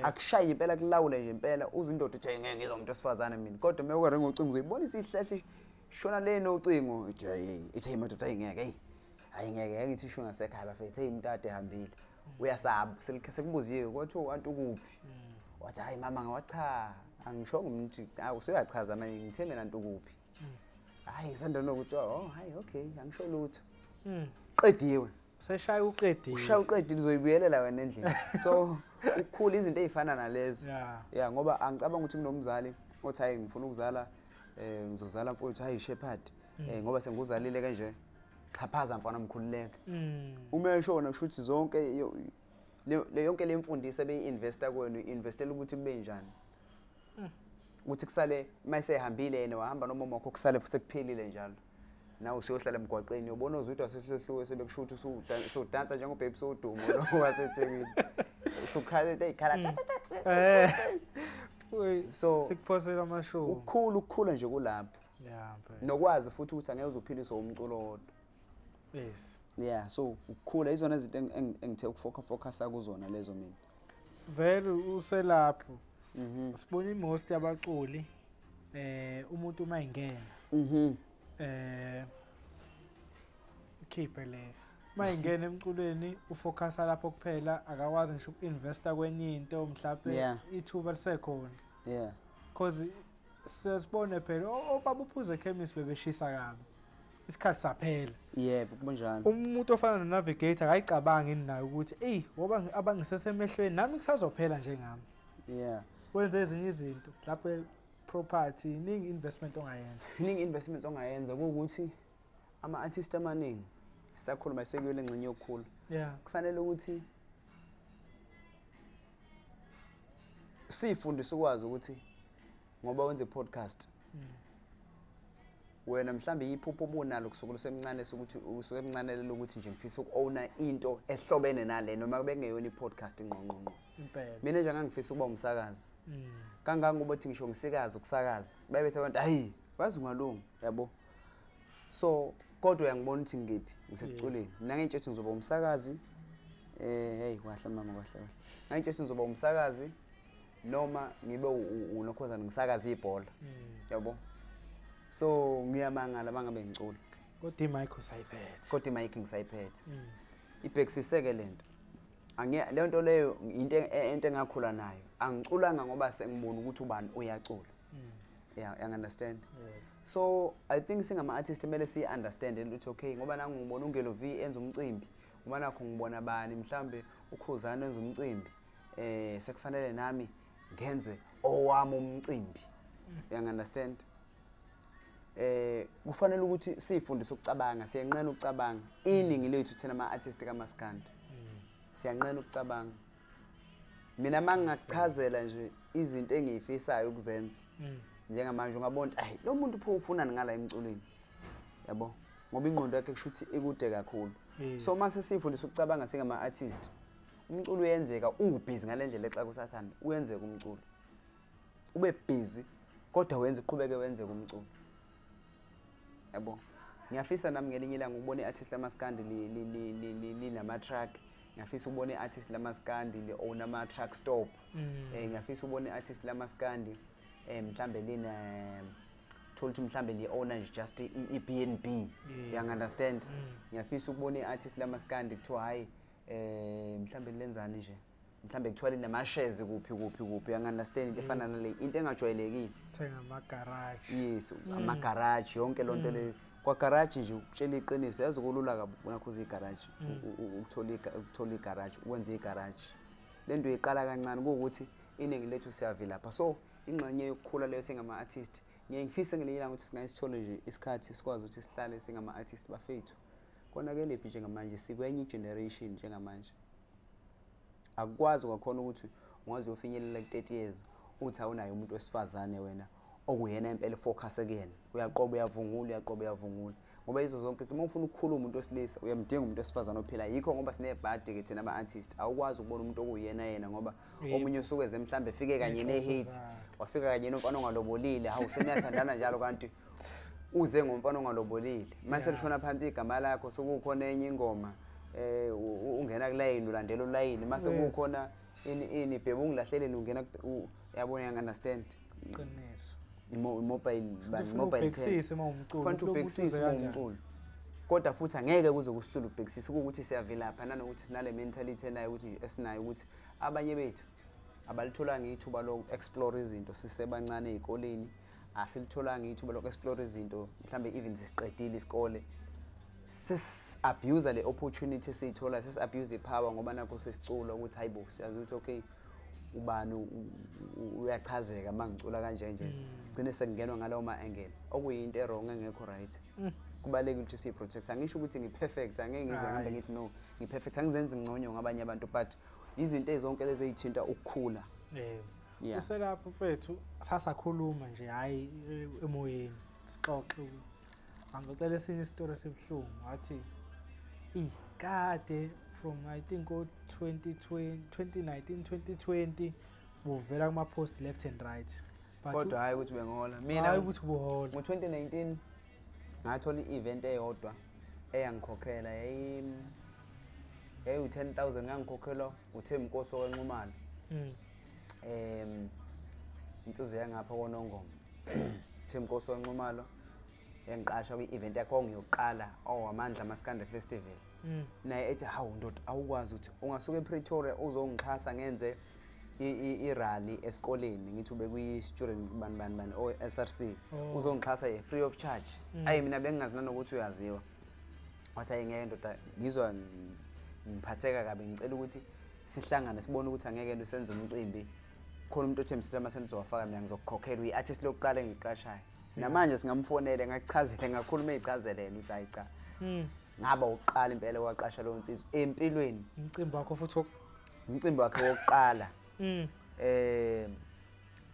Akushaye impela, kulawule nje impela, uze indoda ithi ngeke ngizwa umuntu wesifazane mina. Kodwa uma ukaringa ucingo, uzoyibona isihlahla shona le nocingo, ithi hayi, ithi hey madoda, hayi ngeke, hey hayi ngeke, ngeke ngithi isho ngasekhaya bafethu, hey umuntu ade ehambile, uyasaba. Sekubuziwe kwathiwa antu ukuphi, wathi hayi mama, ngawacha angishongo umuntu, usuyachaza manje, ngithe mina antu ukuphi, hayi ngisanda nokuthi oh hayi okay, angisho lutho, qediwe. Seshaya uqedile. Ushaya uqedile, uzoyibuyelela wena endlini. So ukukhula izinto ey'fana nalezo, ya, ngoba angicabanga ukuthi kunomzali othi hayi, ngifuna ukuzala, ngizozala mfowethu, hayi Shepherd, ngoba senguzalile kanje, xhaphaza mfana, mkhululeka. Uma eshona, kusho ukuthi zonke le yonke le mfundiso ebeyi-investa kuwena, uyi-investela ukuthi kube njani, ukuthi kusale uma esehambile yena, wahamba nomama wakho, kusale sekuphelile njalo, nawe usuyohlala emgwaqeni, uyobona uZwide waseHluhluwe sebekusho ukuthi usudansa njengoBabe Sodumo lo waseThekwini, usukhala into ey'khala. So sikuphosela amashow. Ukukhula, ukukhula nje kulapho. Yeah, mfethu. Nokwazi futhi ukuthi angeke uze uphiliswe umculo wodwa. Yeah, so ukukhula izona izinto engithe ukufocusa kuzona lezo mina. Vele uselapho. Sibona i-most yabaculi, umuntu uma ingena khiphe le uma ingena emculweni, ufocusa lapho kuphela, akakwazi ngisho uku-investa kwenye into mhlawumbe ithuba lisekhona, cause siyasibone phela obaba uphuze ekhemisi bebeshisa kabi, isikhathi saphela. Yebo, kunjalo. Umuntu ofana no-Navigator akayicabangi yini naye ukuthi eyi, ngoba abangisesemehlweni nami kusazophela njengami, wenze ezinye izinto, mhlawumbe property, iningi investment ongayenza. Iningi investment ongayenza. Kuwukuthi ama-artist amaningi sisakhuluma sekuyo le ngxenye yokukhula, kufanele ukuthi siyifundise ukwazi ukuthi ngoba wenze i-podcast wena, mhlambe iphupho obunalo kusukela usemncane sokuthi usuke emncane lokuthi nje ngifisa uku-owna into ehlobene nale, noma bekungeyona i-podcast ngqongqongqo. Mina nje ngangifisa ukuba umsakazi, kangangoba ukuthi ngisho ngisikazi ukusakaza babethi abantu hayi, wazi ungalungi, yabo. So kodwa uyangibona ukuthi ngiphi, ngisekuculeni. Mina ngiyitshela ukuthi ngizoba umsakazi, hey kwahle mama, kwahle kahle, ngangitshela ukuthi ngizoba umsakazi noma ngibe unokhozana ngisakaza ibhola, yabo. So ngiyamangala mangabe ngicula. Kodwa i-mic usayiphethe. Kodwa i-mic ngisayiphethe. Ibhekisiseke lento. Leyo nto leyo into engakhula nayo. Angiculanga ngoba sengibona ukuthi ubani uyacula. Yeah, you understand? Yeah. So I think singama-artist kumele siyi-understand ukuthi okay, ngoba nangu ngibona uNgelo V enza umcimbi, ngoba nakho ngibona bani, mhlambe uKhuzani enza umcimbi, sekufanele nami ngenze owami umcimbi. You understand? Kufanele ukuthi sifundise ukucabanga, siyanqena ukucabanga. Iningi lethu thina ama-artist kaMaskandi siyanqena ukucabanga. Mina mangingakuchazela nje izinto engiyifisayo ukuzenza njengamanje, ungabona ukuthi ayi, lo muntu pho ufunani ngala emculweni, yabo, ngoba ingqondo yakhe kusho ukuthi ikude kakhulu. So mase sifundisa ukucabanga singama-artist, umculo uyenzeka ubhizi ngale ndlela exaka usathane, uyenzeka umculo ube busy, kodwa wenze uqhubeke wenzeke umculo, yabo. Ngiyafisa nami ngelinye ilanga ukubona i-artist lamaskandi linama-truck. Ngiyafisa ukubona i-artist lamaskandi li-own ama-truck stop. Ngiyafisa ukubona i-artist lamaskandi mhlambe line Thola ukuthi mhlambe li-owner nje just i-B&B, uyangi-understand? Ngiyafisa ukubona i-artist lamaskandi kuthiwa hhayi, mhlambe lenzani nje, mhlambe kuthiwa linama-shares kuphi kuphi kuphi, uyangi-understand? Into efana nale, into engajwayelekile. Thenga amagaraji. Yes, amagaraji, yonke loo nto leyo. Kwagaraji nje, ukutshela iqiniso, yazi kulula kabi nakhuza igaraji, ukuthola igaraji, ukwenza igaraji. Le nto iqala kancane, kuwukuthi iningi lethu siyavilapha. So ingxenye yokukhula leyo singama-artist. Ngiye ngifise ngelinye ilanga ukuthi singayisithole nje isikhathi, sikwazi ukuthi sihlale singama-artist bafethu. Konakelephi njengamanje? Sikwenye i-generation njengamanje, akukwazi kwakhona ukuthi ungaze uyofinyelela ku-30 years uthi awunaye umuntu wesifazane wena okuyena impela i-focus kuyena. Uyaqoba, uyavungula, uyaqoba, uyavungula, ngoba yizo zonke izinto. Uma ufuna ukukhuluma umuntu wesilisa, uyamdinga umuntu wesifazane ophilayo. Yikho ngoba sinebhadi-ke thina ama-artist, awukwazi ukubona umuntu okuyena yena, ngoba omunye usuke eze mhlawumbe efike kanye Ney'nhloso ne-hit, zakhe. wafika kanye nomfana ongalobolile. Hawu, seniyathandana njalo, kanti uze ngomfana ongalobolile. Mase lishona phansi igama lakho, sekukhona enye ingoma, ungena kulayini, ulandela ulayini, mase kukhona ini ini, bhebe ungilahleleni, ungena yabona, uyangi-understand? Qiniso. Mobile bani, Ufuna mobile. Ubhekisise uma uwumculi. Kufanele Uhluphe ukuthi ubhekisise uze uma kanjani. umculo, kodwa futhi angeke kuze kusihlule ukubhekisisa, kuwukuthi siyavilapha, nanokuthi sinale mentality enayo ukuthi nje esinayo ukuthi abanye bethu abalitholanga ithuba loku-explore izinto sisebancane ey'koleni, asilitholanga ithuba loku-explore izinto mhlambe even sesiqedile isikole. Sesi-abuse le opportunity esiyithola, sesi-abuse i-power, ngoba nakho sesicula ukuthi hayi bo, siyazi ukuthi okay, ubani uyachazeka uma ngicula kanje nje. Sigcine sekungenwa ngalawo ma-angle, okuyinto e-wrong, engekho right. Kubalulekile ukuthi siyi-protect. Angisho ukuthi ngi-perfect, angeke ngize ngihambe ngithi no, ngi-perfect, angizenzi ngconyo ngabanye abantu, but izinto ey'zonke lezi ey'thinta ukukhula. Yebo. Yeah. Uselapho mfethu, sasakhuluma nje, hayi, emoyeni sixoxe, angixoxela esinye isitori esibuhlungu, wathi i kade from I think o 2020, 2019, 2020 buvela kuma post left and right, but Kodwa hhayi ukuthi bengihola hayi mina. Ukuthi ubuhola. Ngo-2019 ngathola i-event eyodwa eyangikhokhela, yayiwu-10 000. Ngangikhokhelwa uThemnkosi wakwaNxumalo, insizwa yangapha koNongoma, Themnkosi waNxumalo, yangiqasha kwi-event yakhe ongiyoqala owamandla Maskanda Festival. Naye ethi, "Hawu ndoda, awukwazi ukuthi ungasuka ePretoria uzongixhasa ngenze i-rally esikoleni." Ngithi ube kwi-student bani bani bani o-SRC. Oh. Uzongixhasa ye free of charge. Ayi, mina bengingazi nanokuthi uyaziwa. Wathi, "Ayi ngeke ndoda, ngizwa ngiphatheka kabi, ngicela ukuthi sihlangane sibone ukuthi angeke nto senze umcimbi khona umuntu othembisile amasenti uzowafaka, mina ngizokukhokhela, uyi-artist lokuqala engiqashayo." Namanje singamfonele ngakuchazele, ngakhuluma ey'chazelele ukuthi hayi cha, ngaba uqala impela waqasha leyo nsizwa empilweni. Umcimbi wakho futhi Umcimbi wakhe wokuqala.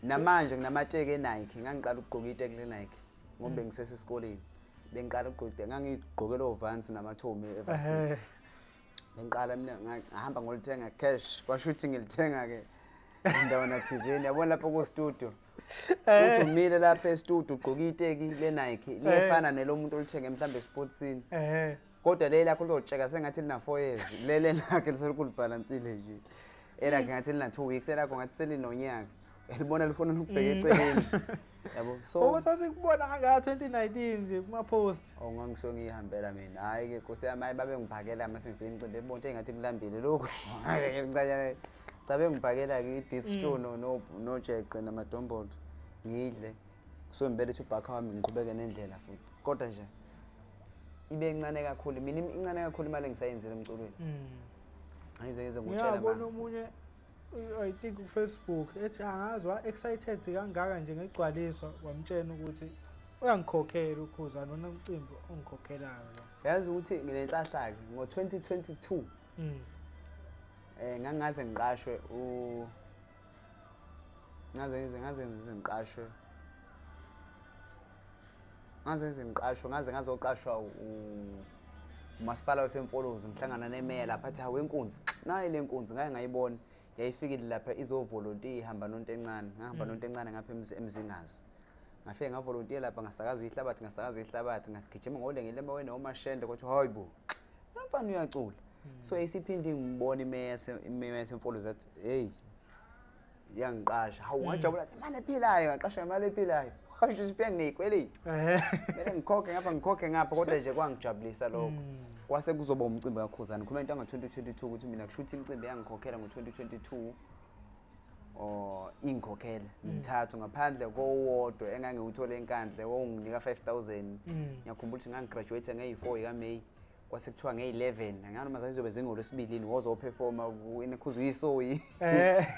Namanje nginamateki eNike. Ngangiqala ukugqoka iteki leNike ngoba bengisesesikoleni, bengiqala ukugqoka iteki, ngangigqokela ovansi namathomi evarsity. Bengiqala mina, ngahamba ngolithenga cash, kwasho ukuthi ngilithenga-ke endawana thizeni, yabona lapho ku-studio, uthi umile lapha e-studio ugqoke iteki le-Nike, liyefana nelo muntu olithenge mhlawumbe esportsini, kodwa leli lakho lizotsheka sengathi lina-4 years, lele lakhe lisekulibhalansile nje, elakhe ngathi lina-2 weeks, elakho ngathi selinonyaka, elibona lifuna ukubheka eceleni, yabo, so Ngoba sasikubona kangaka 2019 nje kuma post. Oh, ngangisuke ngiyihambela mina. Hhayi-ke nkosi yami, hayi, babe ngiphakela uma sengifika imicimbi, ebona ukuthi engathi kulambile lokhu. Hhayi-ke cha, bengiphakela-ke i-beef stew nojeqe namadombolo, ngidle. Kusuke ngibelethe ubhakha wami, ngiqhubeke nendlela futhi. Kodwa nje ibe ncane kakhulu, mina incane kakhulu imali engisayenzile emculweni. Angize ngize ngikutshela Ngiyabona ma. omunye, I think ku Facebook, ethi angazi wa excited kangaka nje ngegcwaliswa, wamtshela ukuthi uyangikhokhela uKhuzani wona umcimbi ongikhokhelayo lo. Yazi ukuthi nginenhlahla-ke, ngo-2022 ngangaze ngiqashwe u ngaze ngize ngaze ngize ngiqashwe ngaze ngize ngiqashwe ngaze ngazoqashwa umasipala waseMfolozi. Ngihlangana nemeya lapha, athi, "Hawu inkunzi, nayi le nkunzi." Ngake ngayibona, yayifikile lapha izovolontiya, ihamba nonto encane. Ngahamba nonto encane ngapha eMzingazi, ngafike ngavolontiya lapha, ngasakaza ihlabathi, ngasakaza ihlabathi, ngagijima ngolengile emaweni omashende, kwathi hayi bo, namfana uyacula. So isiphinde ngibona imeya yaseMfolozi, yathi, "Hey," yangiqasha. Hawu, ngajabula, athi imali ephilayo, ngaqasha ngemali ephilayo. Kwasho ukuthi fike nginezikweletu. Kumele ngikhokhe ngapha, ngikhokhe ngapha, kodwa nje kwangijabulisa lokho. Kwase kuzoba umcimbi kaKhuzani. Ngikhuluma into nga-2022 ukuthi mina kusho ukuthi imicimbi yangikhokhela ngo-2022 or ingikhokhele mithathu ngaphandle kowodwa engangiwuthole eNkandla owunginika 5000. Ngiyakhumbula ukuthi ngangigraduate ngeyi-4 yikaMay, kwase kuthiwa ngeyi-11, angani noma zazizobe zingolwesibilini, wozoperforma inekhuza uyisoyi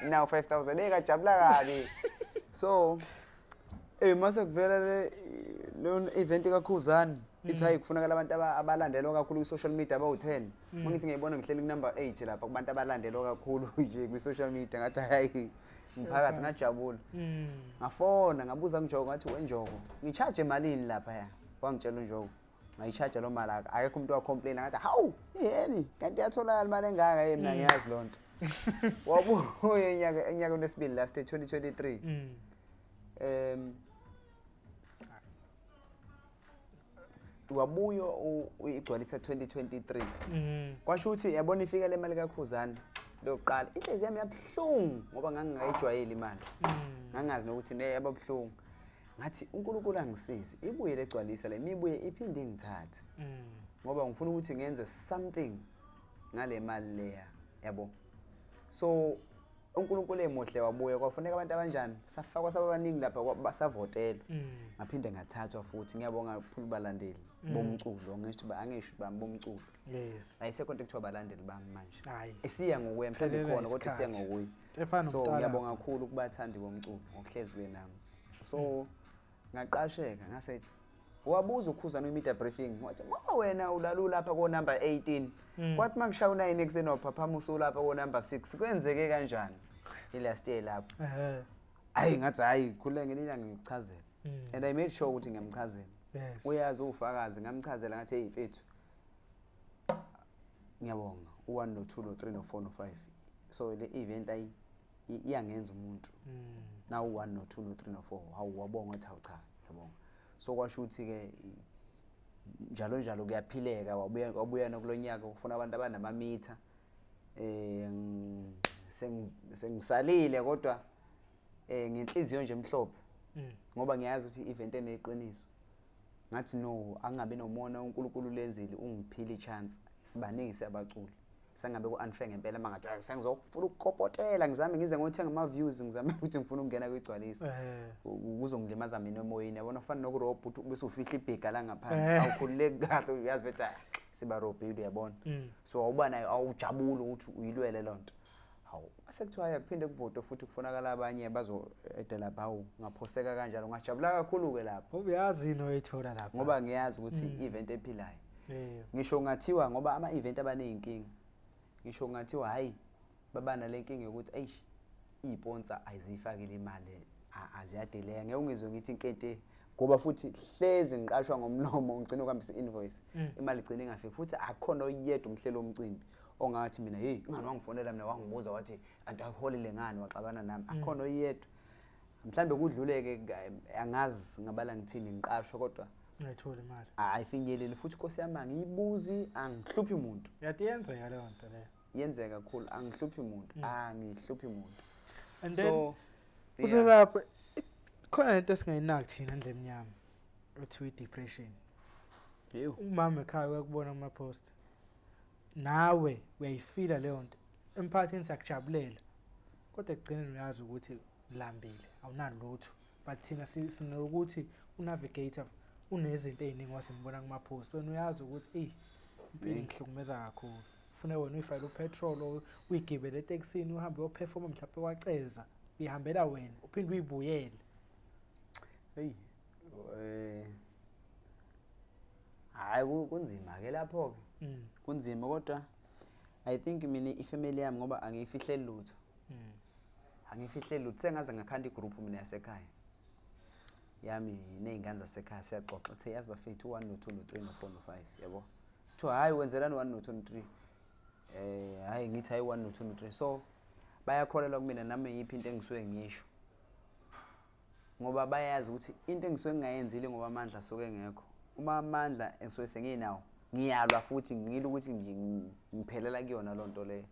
now 5000. Ngajabula kabi. So mase kuvela le event kaKhuzani, ithi hayi, kufunakala abantu abalandelwa kakhulu kwi-social media abawu-10. Uma ngithi ngiyibona ngihleli ku-number 8 lapha kubantu abalandelwa kakhulu nje kwi-social media, ngathi hayi, ngiphakathi, ngajabula. Ngafona ngabuza kuNjoko, ngathi weNjoko, ngi-charge emalini lapha? Ya, wangitshela uNjoko, ngayi-charge lo mali, akekho umuntu wacomplain. Ngathi hawu, yini kanti iyatholakala imali engaka? Hey, mina ngiyazi loo nto. Wabuya enyakeni wesibili, last year, 2023. Wabuya igcwalisa 2023. Kwasho ukuthi yabona ifika le mali kaKhuzani lokuqala, inhliziyo yami yabuhlungu ngoba ngangingayijwayeli imali. Ngangazi nokuthi ne yababuhlungu. Ngathi uNkulunkulu angisize, ibuye legcwalisa le mibuye iphinde ingithathe. Ngoba ngifuna ukuthi ngenze something ngale mali leya, yabo. So uNkulunkulu emuhle, wabuya kwafuneka abantu abanjani, safakwa sababaningi lapha, basavotelwa. Ngaphinde ngathathwa futhi. Ngiyabonga kakhulu balandeli bomculo, ngisho angisho bami bomculo. Ayisekho into ekuthiwa abalandeli bami manje. Hayi. Isiya ngokuya mhlawumbe Phelelwa ikhona, kodwa isiya isikhathi. ngokuya. Efana So nomntwana. ngiyabonga kakhulu kubathandi bomculo ngokuhlezi benami. So ngaqasheka, ngasethi wabuza uKhuzani kwi-media briefing, wathi ngoba wena ulala lapha ko-number 18, kwathi uma kushaya u-9 ekuseni waphaphama usulapha ko-number 6, kwenzeke kanjani i-last year lapho? Hayi, ngathi hayi, khulule, ngelinye ilanga ngikuchazela. And I made sure ukuthi ngiyamchazela. Uyazi, uwufakazi. Ngamchazela, ngathi hey mfethu, ngiyabonga u-1 no-2 no-3 no-4 no-5. So le event ayi iyangenza umuntu na u-1 no-2 no-3 no-4. Hawu, wabonga, wathi hawu cha, ngiyabonga. So kwasho ukuthi-ke njalo njalo kuyaphileka. Wabuya, wabuya nakulo nyaka kufuna abantu abanamamitha. Sengisalile kodwa ngenhliziyo nje emhlophe ngoba ngiyazi ukuthi i-event eneqiniso. Ngathi no, angabi nomona, uNkulunkulu lenzile, ungiphile i-chance. Sibaningi siyabaculi, sengabe ku-unfair ngempela uma ngathi sengizofuna ukukopotela, ngizame ngize ngothenga ama-views, ngizame ukuthi ngifuna ukungena kwigcwalisa. Kuzongilimaza mina emoyeni, yabona, kufana nokurobha ukuthi bese ufihla ibhega la ngaphansi. Awukhululeki kahle, uyazi bethi ah, sibarobhile, uyabona. So awuba nayo, awujabuli ukuthi uyilwele loo nto. Hawu, mase kuthiwa hayi, akuphinde kuvotwe futhi, kufunakala abanye bazo-eda lapha. Hawu, ngaphoseka kanjalo, ngajabula kakhulu-ke lapho. Ubuyazi yini oyithola lapha? Ngoba ngiyazi ukuthi i-event ephilayo. Ngisho kungathiwa, ngoba ama-event abaney'nkinga, ngisho kungathiwa hhayi, baba nale nkinga yokuthi eish, iy'ponsa ayiziyifakile imali, aziyadeleya, ngeke ungizwe ngithi inkente, ngoba futhi hlezi ngiqashwa ngomlomo, ngigcine ukuhambisa i-invoice, imali igcine ingafiki. Futhi akukhona oyedwa umhleli womcimbi ongathi mina hey, ingani wangifonela mina wangibuza wathi anti aholile ngani, waxabana nami. Akukhona oyedwa. Mhlambe kudluleke, angazi ngabala ngithini, ngiqashwa kodwa Ungayitholi imali. Ayifinyeleli futhi, Nkosi yami, angiyibuzi, angihluphi muntu. Yathi iyenzeka leyo nto leyo. Yenzeka kakhulu, angihluphi muntu, angihluphi muntu. And then so yeah. uselapho khona lento esingayinaki thina ndle emnyama ethiwa i-depression. Ew. Umama ekhaya uyakubona kuma-post, nawe uyayifila leyo nto. Emphakathini siyakujabulela, kodwa ekugcineni uyazi ukuthi ulambile, awunalutho, but thina sinokuthi unavigator unezinto ey'ningi wasimbona kuma-post. Wena uyazi ukuthi eyi, impilo ingihlukumeza kakhulu, fune wena uyifakele upetrol or uyigibele etekisini, uhambe uyoperforma mhlawumbe kwaceza, uyihambela wena, uphinde uyibuyele. Hey, hayi, kunzima ke lapho ke. Kunzima, kodwa I think mina ifamily yami, ngoba angiyifihleli lutho. Angifihleli lutho. Sengaze ngakhanda igroup mina yasekhaya. Yami nezingane zasekhaya, siyaxoxa. Uthe yazi bafethu, 1 no 2 no 3 no 4 no 5, yabo. Kuthiwa hayi, wenzelani 1 no 2 no 3? Hayi, ngithi hayi, 1 no 2 no 3. So bayakholelwa kumina nami yiphi into engisuke ngisho. Ngoba bayazi ukuthi into engisuke ngingayenzile ngoba amandla asuke engekho. Uma amandla engisuke senginawo, ngiyalwa futhi ngile ukuthi ngiphelela kuyona loo nto leyo.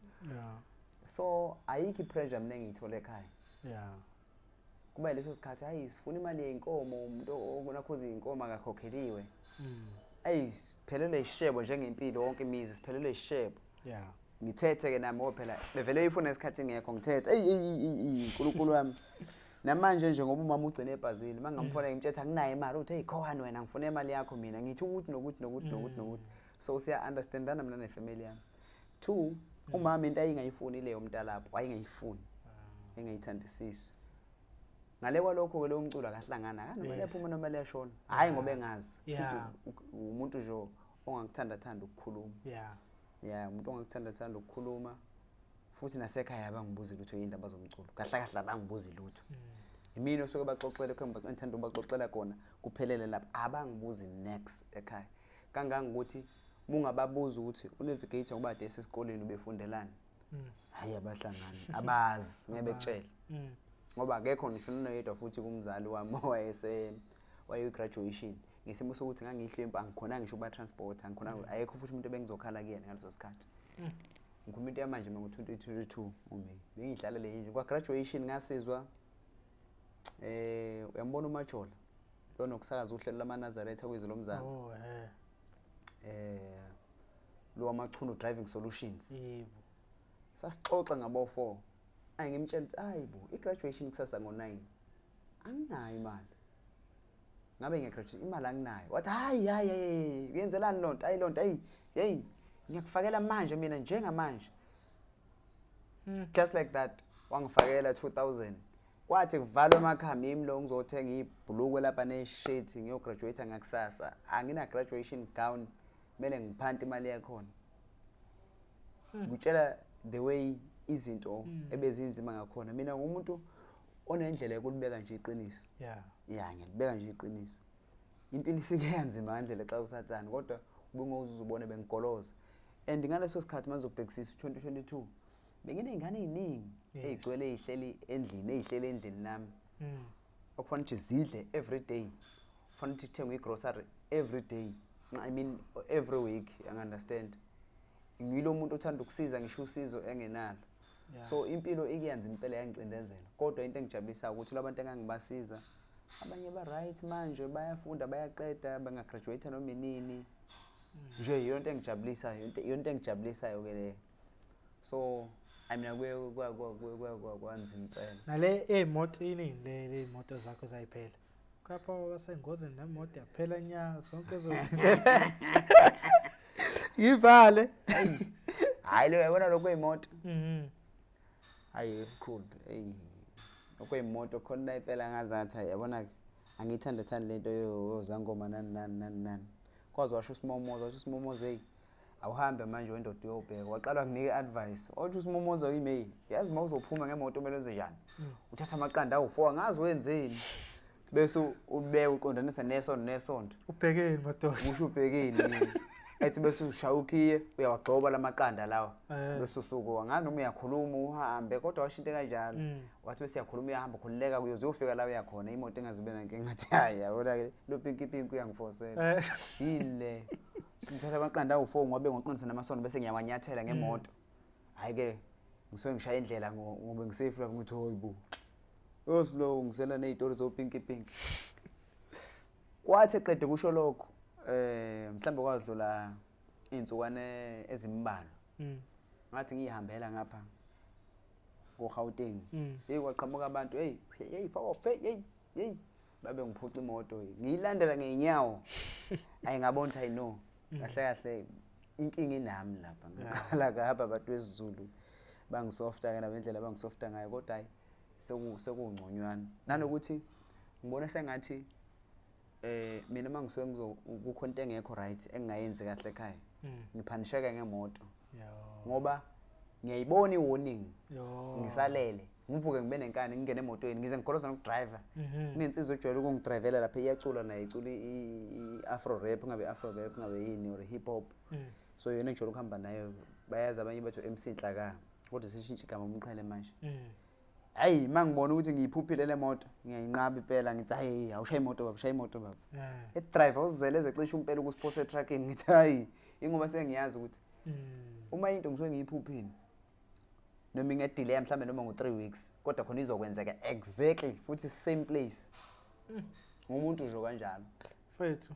So ayikho i-pressure mina engiyithola ekhaya. Kuba leso sikhathi, hayi, sifuna imali yey'nkomo, umuntu onakhuza iy'nkomo akakhokheliwe. Ayi, siphelelwe ishebo njengempilo, wonke imizi siphelelwe ishebo. Ngithethe-ke nami ngoba phela bevele beyifuna isikhathi ingekho, ngithethe, eyi eyi eyi eyi, Nkulunkulu wami. Namanje nje ngoba umama ugcine ebhazini, uma ngingamfonela ngimtshela anginayo imali, uthi, "Hey, khowani wena, ngifuna imali yakho mina." Ngithi ukuthi nokuthi nokuthi nokuthi nokuthi. So siya-understandana mina nefamily yami. Two, umama into ayengayifuni leyo mntalapho, wayengayifuni, engayithandisisi. Ngale kwalokho-ke lowo mculo akahlangana, akanoma liyaphuma noma liyashona. Hhayi ngoba engazi. Futhi umuntu nje ongakuthanda thanda ukukhuluma. Yeah, umuntu ongakuthanda thanda ukukhuluma. Futhi nasekhaya abangibuzi lutho iy'ndaba zomculo. Kahle kahle abangibuzi lutho. Yimina osuke baxoxele kho ngithanda ukubaxoxela kona kuphelele lapho. Abangibuzi next ekhaya. Kangangokuthi mungababuza ukuthi uNavigator ngoba kade esesikoleni ubefundelani. Hhayi, abahlangani, abazi, ngeke bekutshele. Ngoba akekho ngisho noyedwa futhi kumzali wami owayese wayeyi-graduation. Ngesimo sokuthi ngangiyihlwempu, angikhonanga ngisho ukuba-transport, angikhonanga, ayekho futhi umuntu ebengizokhala kuyena ngaleso sikhathi. Ngikhuluma into yamanje mina ngo-2022 uMay. Bengiyihlala le nje. Kwa-graduation ngasizwa uyambona uMajola lonokusakaza uhlelo lamaNazaretha kwizwe lomzansi. Oh eh. Lo wamaChunu Driving Solutions. Yebo. Sasixoxa ngabo 4. Ayi, ngimtshela ukuthi hayi bo, i-graduation kusasa ngo-9. Anginayo imali. Ngabe ngiyagraduate, imali anginayo. Wathi, hayi hayi hayi, uyenzelani lonto? Ayi lonto, ayi, hey, ngiyakufakela manje mina njengamanje. Just like that wangifakela 2000. Kwathi kuvalwe emakhaya, yimi lo ngizothenga ibhulukwe lapha neshirt, ngiyograduate ngakusasa. Angina graduation gown, kumele ngiphante imali yakhona. Ngutshela the way izinto ebezinzima ngakhona. Mina ngumuntu onendlela yokulibeka nje iqiniso. Ya, ngiyalibeka nje iqiniso. Impilo isike yanzima ngandlela xa usathane, kodwa ubungoze uzubone bengigoloza. And ngaleso sikhathi mazobhekisisa u2022 benginey'ngane ey'ningi ey'gcwele ey'hleli endlini, ey'hleli endlini nami. Okufanele ukuthi zidle every day. Kufanele ukuthi kuthengwe i-grocery every day. I mean every week, you understand? Ngilo muntu othanda ukusiza ngisho usizo engenalo. So impilo ikuyanza impela, yangicindezela. Kodwa into engijabulisayo ukuthi labantu engangibasiza abanye ba right manje, bayafunda, bayaqeda, bangagraduate noma inini. Nje iyonto engijabulisayo, iyonto engijabulisayo ke leyo. So I mean kuye kwanzima impela. Nale ey'moto iningi le iy'moto zakho zayiphela. Kapha wasengozini nemoto yaphela nya zonke ezo zinto. Ngivale. Hayi, lo yabona lokho kweyimoto. Hayi mkhulu, hey. Okweyimoto khona impela ngazathi hayi, yabona ke, angiyithanda thandi lento yozangoma nani nani nani nani. Kwaze washo usimomozo, washo usimomozo, hey, awuhambe manje wendoda uyobheka. Waqala nginika advice. Wathi usimomozo kimi, hey, yazi uma uzophuma ngemoto kumele wenze njani? Uthatha amaqanda awu4, ngazi wenzeni. Bese ubeka uqondanisa nesondo nesondo. Ubhekeni madoda. Usho ubhekeni. Ethi bese ushaya ukhiye, uyawagxoba lamaqanda lawa. Bese usuku ngazi noma uyakhuluma uhambe, kodwa washo into kanjalo. Wathi bese uyakhuluma uyahamba, khululeka uyoze uyofika la uyakhona, imoto engazibe nankinga. Ngathi hayi, yabona ke lo pinki pinki uyangifosela. Yini le? Ngithatha amaqanda awu4 ngobe ngoqinisa namasondo bese ngiyawanyathela ngemoto. Hayi ke, ngisuke ngishaya indlela ngobe ngisafe lapho, ngithi hayibo. Oslow ngisela nezitori zo pinki pinki. Kwathi eqede kusho lokho, mhlambe kwadlula izinsukwane ezimbalwa. Ngathi ngihambela ngapha ko Gauteng. Hey, kwaqhamuka abantu, hey hey fako hey hey, babe ngiphuca imoto, ngiyilandela ngeenyawo. Ayi, ngabona ukuthi I know. Kahle kahle inkinga inami lapha. Ngaqala ngapha abantu wesiZulu bangisofta ke nabendlela abangisofta ngayo, kodwa hayi, sekungconywana. Nanokuthi ngibona sengathi mina mangisuke ngizo kukhona into engekho right engingayenzi kahle ekhaya, ngiphanisheka ngemoto ngoba ngiyayibona i-warning. Ngisalele, ngivuke ngibe nenkani, ngingene emotweni, ngize ngigoloza nokudriver. Kunensizwa ejwayele ukungidrivela lapha, iyacula naye, icula i-afro rap, ngabe afro rap ngabe yini or hip hop. So yona engijwayele ukuhamba nayo, bayazi abanye bathi MC Nhlaka, kodwa seshintshe igama umqhele manje. Hayi, uma ngibona ukuthi ngiyiphuphile le moto, ngiyayinqaba impela, ngithi hayi, awushaye imoto baba, shaya imoto baba. Edriver uzele ezecisha impela ukusiphose etruckini, ngithi hayi, ingoba sengiyazi ukuthi uma into ngisuke ngiyiphuphile. Noma ingedelay mhlambe noma ngo-3 weeks, kodwa khona izokwenzeka exactly futhi same place. Ngumuntu nje kanjalo. Mfethu,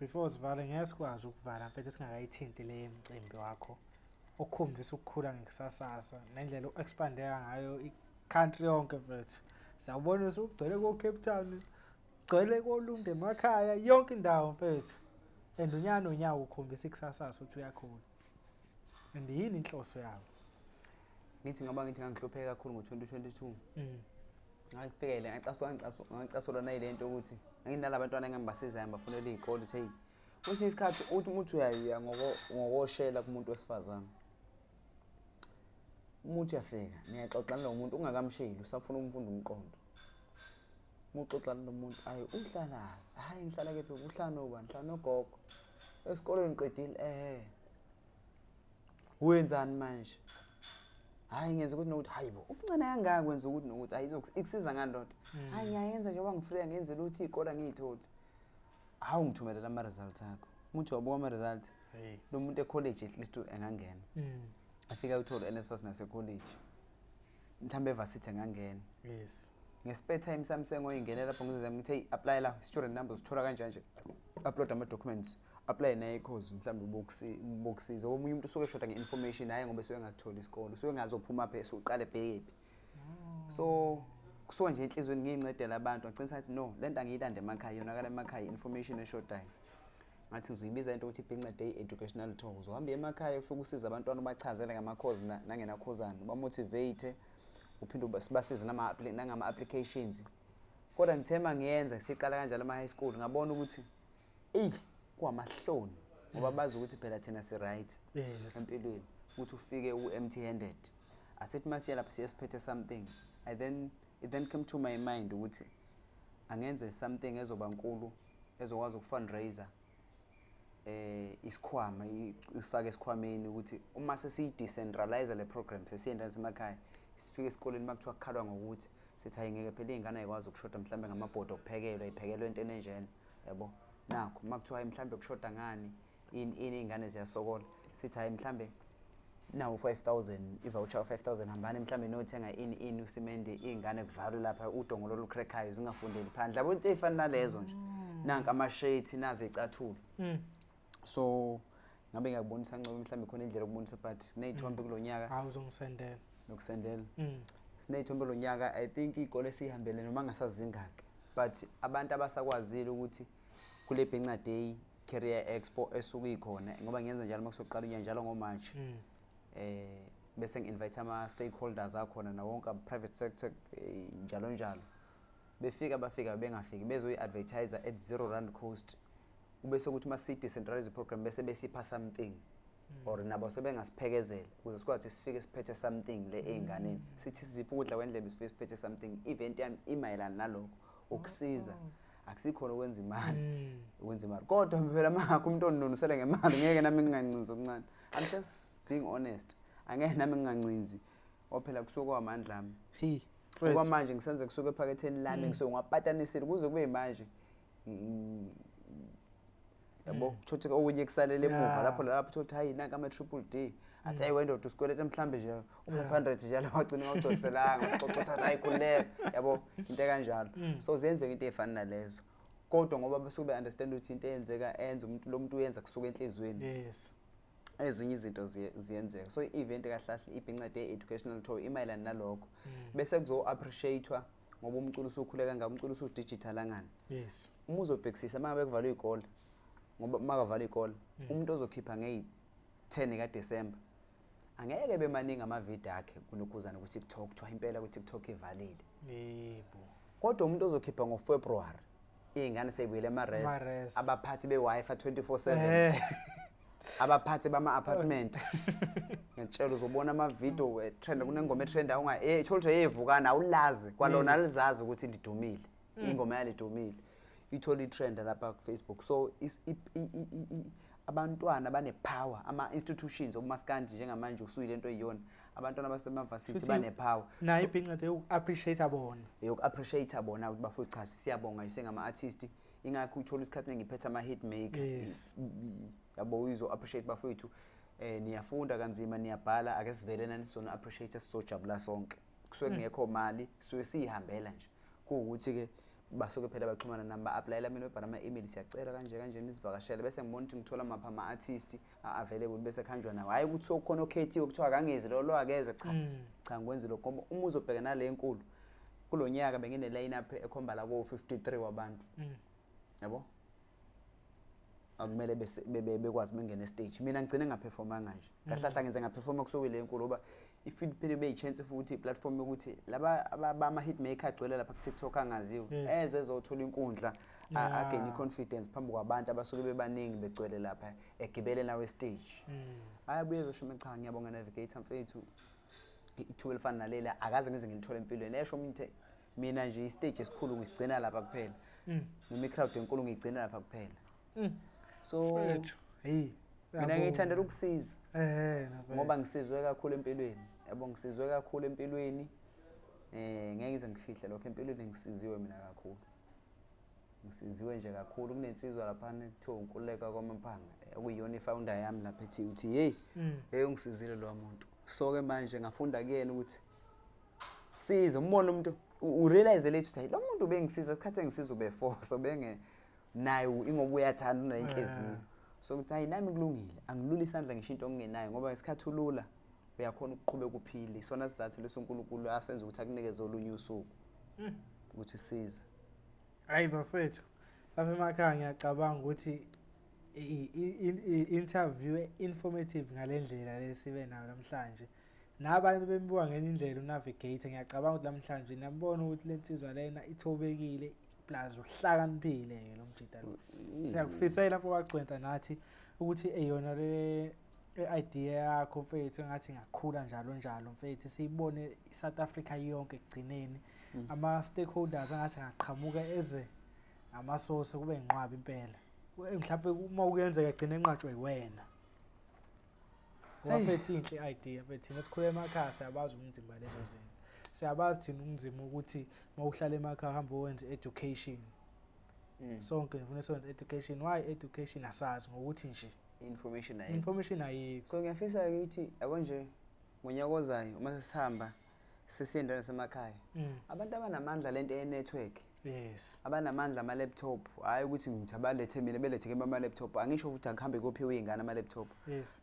before sivale, ngeke sikwazi ukuvala, mfethu, singakayithinti le mcimbi wakho okukhombisa ukukhula ngekusasasa nendlela o-expandeka ngayo i-country yonke, mfethu. Siyawubona usugcwele ko-Cape Town, gcwele koLundi, emakhaya, yonke indawo, mfethu, and unyaka nonyaka ukhombisa ikusasasa ukuthi uyakhula. And yini inhloso yabo? Ngithi ngoba ngithi ngangihlupheke kakhulu ngo-2022, ngafikele ngacasula nayile nto ukuthi nginala bantwana engangibasizayo, ngibafunela iy'kole, ukuthi hey, kwesinye isikhathi uthi umuntu uyaya ngokoshela kumuntu wesifazane. Umuntu uyafika, niyaxoxa nalo muntu ungakamsheli, usafuna ukumfunda umqondo. Uma uxoxa nalo muntu, ayi, uhlala, hhayi, ngihlala kephi, uhlala nobani? Ngihlala nogogo. Esikoleni ngiqedile, ehe, wenzani manje? Hhayi, ngenza ukuthi nokuthi. Hayi bo, umncane kangaka kwenza ukuthi nokuthi. Hayi, ikusiza ngani lonto? Hayi, ngiyayenza njengoba ngifreya, ngenzela ukuthi iy'kole ngiy'tholi. Hawu, ngithumelela ama-result akho. Umuthi wabuka ama-result lo muntu e-college, at least engangena, afike ayuthole u-NSFAS nase-college, mhlawumbe e-varsity engangena. Nge-spare time sami sengoyingena lapho, ngizizame ngithi, hey, apply la, student number uzithola kanjani nje, upload ama-documents, apply naye i-course, mhlawumbe bokusiza. Omunye umuntu usuke eshoda nge-information, hhayi ngoba esuke engazitholi isikole, usuke engazophuma phe, usuqale ebhekephi. So kusuka nje enhliziyweni ngiyincedela abantu. Ngagcina sathi no, le nto angiyilande emakhaya, yonakala emakhaya, i-information eshodayo. Ngathi ngizoyibiza into ukuthi Ibhinca Day Educational Tour. Uzohamba emakhaya, ufike usize abantwana, ubachazele ngama-course nangenakhozana, ubamotivate, uphinde sibasize nangama-applications. Kodwa ngithe uma ngiyenza, siqala kanjalo ama-high school, ngabona ukuthi eyi, kuwamahloni, ngoba bazi ukuthi phela thina si-right empilweni, ukuthi ufike u-empty handed. Asithi masiya lapho siye siphethe something. I then it then came to my mind ukuthi angenze something ezoba nkulu, ezokwazi ukufundraiser isikhwama, ifake esikhwameni, ukuthi uma sesiyi-decentralize le program, sesiyenza emakhaya, sifike esikoleni, uma kuthiwa kukhalwa ngokuthi, sithi hayi, ngeke phela, iy'ngane ayikwazi ukushoda mhlawumbe ngamabhodi okuphekelwa, iphekelwe entweni enjena, yabo. Nakho uma kuthiwa hayi, mhlawumbe kushoda ngani, ini ini, iy'ngane ziyasokola, sithi hayi, mhlawumbe nawo 5000, i-voucher 5000, hambani mhlawumbe niyothenga ini ini, usimende, iy'ngane kuvalwe lapha udongo lolu crack-ayo, zingafundeli phandle, yabo, into ey'fana nalezo nje. Nanka ama-shirt, nazi iy'cathulo. So ngabe ngiyakubonisa, Ncobe, mhlawumbe khona indlela yokubonisa, but siney'thombe kulo nyaka. Hawu, uzongisendela. Nokusendela. Siney'thombe lo nyaka. I think iy'kole esiyihambele, noma ngasazingaki, but abantu abasakwazile ukuthi kule Bhinca Day Career Expo esuke ikhona, ngoba ngiyenza njalo uma kusoqala unyaka, njalo ngoMarch, bese ngi-invite ama-stakeholders akhona nawo wonke private sector, njalo njalo, befika, bafika bengafiki, bezoyi-advertise at R0 cost. Kube sekuthi uma siyi-decentralize program, bese besipha something or nabo sebengasiphekezela ukuze sikwazi sifike siphethe something le ey'nganeni, sithi siziphe ukudla kwendlebe, sifike siphethe something. I-event yami imayelana nalokho, ukusiza, akusikhona ukwenza imali. Ukwenza imali, kodwa phela mangakho umuntu ononusele ngemali, ngeke nami ngingancinzi okuncane. I'm just being honest, angeke nami ngingancinzi, ophela kusuke kwamandla ami. Hi. Okwamanje ngisenze kusuka ephaketheni lami, ngisuke ngiwapatanisile kuze kube manje. Yabo, kuthothi okunye kusalele emuva lapho lapho thothi hayi, nanka ama-triple D, athi hayi, wendoda, usikweleta mhlambe nje u-500 njalo, wagcina ungawugcwaliselanga, usixoxa uthatha, hayi, khululeka, yabo, into ekanjalo. So ziyenzeka into ey'fana nalezo, kodwa ngoba basuke be-understand ukuthi into eyenzeka enza umuntu lo muntu uyenza kusuka enhliziyweni. Ezinye izinto ziyenzeka. So i-event kahle kahle, iBhinca Day Educational Tour, imayelana nalokho, bese kuzo-appreciate-wa ngoba umculo usukhule kangaka, umculo usu-digital angani. Uma uzobhekisisa, uma ngabe kuvalwe iy'kole, ngoba uma kavalwe iy'kole, umuntu ozokhipha ngeyi-10 kaDisemba angeke bemaningi amavidiyo akhe kunokhuzana ku-TikTok, kuthiwa impela ku-TikTok ivalile. Kodwa umuntu ozokhipha ngoFebruary, iy'ngane seyibuyele ema-res, Ama-res. abaphathi be-Wi-Fi 24/7, abaphathi bama-apartment, ngiyakutshela, uzobona amavidiyo etrend, kunengoma etrend, awunga ithola ukuthi eyevukana, awulazi kwalona, alizazi ukuthi lidumile, ingoma yalidumile, ithola i-trend lapha ku-Facebook. So abantwana bane-power, ama-institutions omaskandi njengamanje usuyile nto eyiyona, abantwana basemavasithi Futhi bane-power. Nayo iBhinca Day yoku-appreciate bona. Yoku-appreciate bona ukuthi bafuna, cha, siyabonga nje sengama-artist, ingakho uthola isikhathi ngiphethe ama-hit maker. Yabo, uyizo-appreciate bafowethu. Niyafunda kanzima, niyabhala, ake sivele nani sizona appreciate, sizojabula sonke. Kusuke kungekho mali, suke siyihambela nje. Kuwukuthi ke basuke phela baxhumana nami, ba-applyela mina, bebhala ama-email, siyacela kanje kanje nisivakashele, bese ngibona ukuthi ngithola maphi ama-artist a-available, bese kuhanjwa nawo. Hhayi ukuthi kukhona okhethiwe kuthiwa akangezi lo, lo akeze, cha. Cha, ngikwenzi lokho ngoba uma uzobheka nale enkulu kulo nyaka bengine line up ekhomba la ko-53 wabantu, yabo, akumele bese bekwazi bengene stage. Mina ngigcine ngaperformanga nje kahle kahle, ngize ngaperforma kusuke le nkulu ngoba ifeed phela ibe yi-chance futhi i-platform yokuthi laba bama-hit maker agcwele lapha ku-TikTok angaziwa eze ezothola inkundla, again i-confidence phambi kwabantu abasuke bebaningi begcwele lapha, egibele nawe stage. Hayi, abuye ezosho, cha, ngiyabonga Navigator mfethu, ithuba elifana nalela akaze ngize ngilithole empilweni. Esho umuntu, mina nje istage esikhulu ngisigcina lapha kuphela, noma i-crowd enkulu ngiyigcina lapha kuphela. So Mfethu, hey. Mina ngiyithandela ukusiza Nafethu. ngoba ngisizwe kakhulu empilweni, yabo, ngisizwe kakhulu empilweni. Ngeke ngize ngifihle lokho, empilweni ngisiziwe mina kakhulu, ngisiziwe nje kakhulu. Kunensizwa laphana ekuthiwa uNkululeko kwaMaphanga, okuyiyona ifounder yami lapha, ethi uthi hey, hey, ungisizile lo muntu. So ke manje ngafunda kuyena ukuthi siza umbone umuntu, urealize later ukuthi hayi, lo muntu ubengisiza isikhathi engisiza ubeforce ubenge naye ingoba uyathanda, unayo inhliziyo. So ngithi hayi, nami kulungile, angilula isandla ngisho into okungenayo, ngoba ngesikhathi ulula uyakhona ukuqhubeka uphile. Isona sizathu leso uNkulunkulu asenza ukuthi akunikeze olunye usuku ukuthi siza. Hayi bafethu, lapha emakhaya ngiyacabanga ukuthi i-interview informative ngale ndlela lesibe nayo namhlanje, nabanye bembuka ngenye indlela uNavigator. Ngiyacabanga ukuthi namhlanje niyambona ukuthi le nsizwa lena ithobekile, plus uhlakaniphile-ke lo mjida lo. Siyakufisela lapho kwagcwensa nathi ukuthi eyona le idea yakho mfethu engathi ingakhula njalo njalo mfethu, siyibone i-South Africa yonke ekugcineni. Ama-stakeholders angathi angaqhamuka eze ngamasoso, kube inqwaba impela. Mhlawumbe uma kuyenzeka egcine enqatshwe yiwena, ngoba mfethu inhle i-idea. Mfethu, thina sikhule emakhaya, siyabazi ubunzima lezo zinto, siyabazi thina ubunzima ukuthi uma uhlala emakhaya uhambe wenze education. Sonke ngifuna senze education. Why education? Asazi ngokuthi nje Information ayikho. Information ayikho. So ngiyafisa ukuthi, yabo nje, ngonyaka ozayo uma sesihamba sesiye endaweni yasemakhaya, abantu abanamandla lento ye-network, abanamandla ama-laptop, hhayi ukuthi ngithi abalethe mina, belethe kimi ama-laptop, angisho futhi akuhambe kophiwe iy'ngane ama-laptop,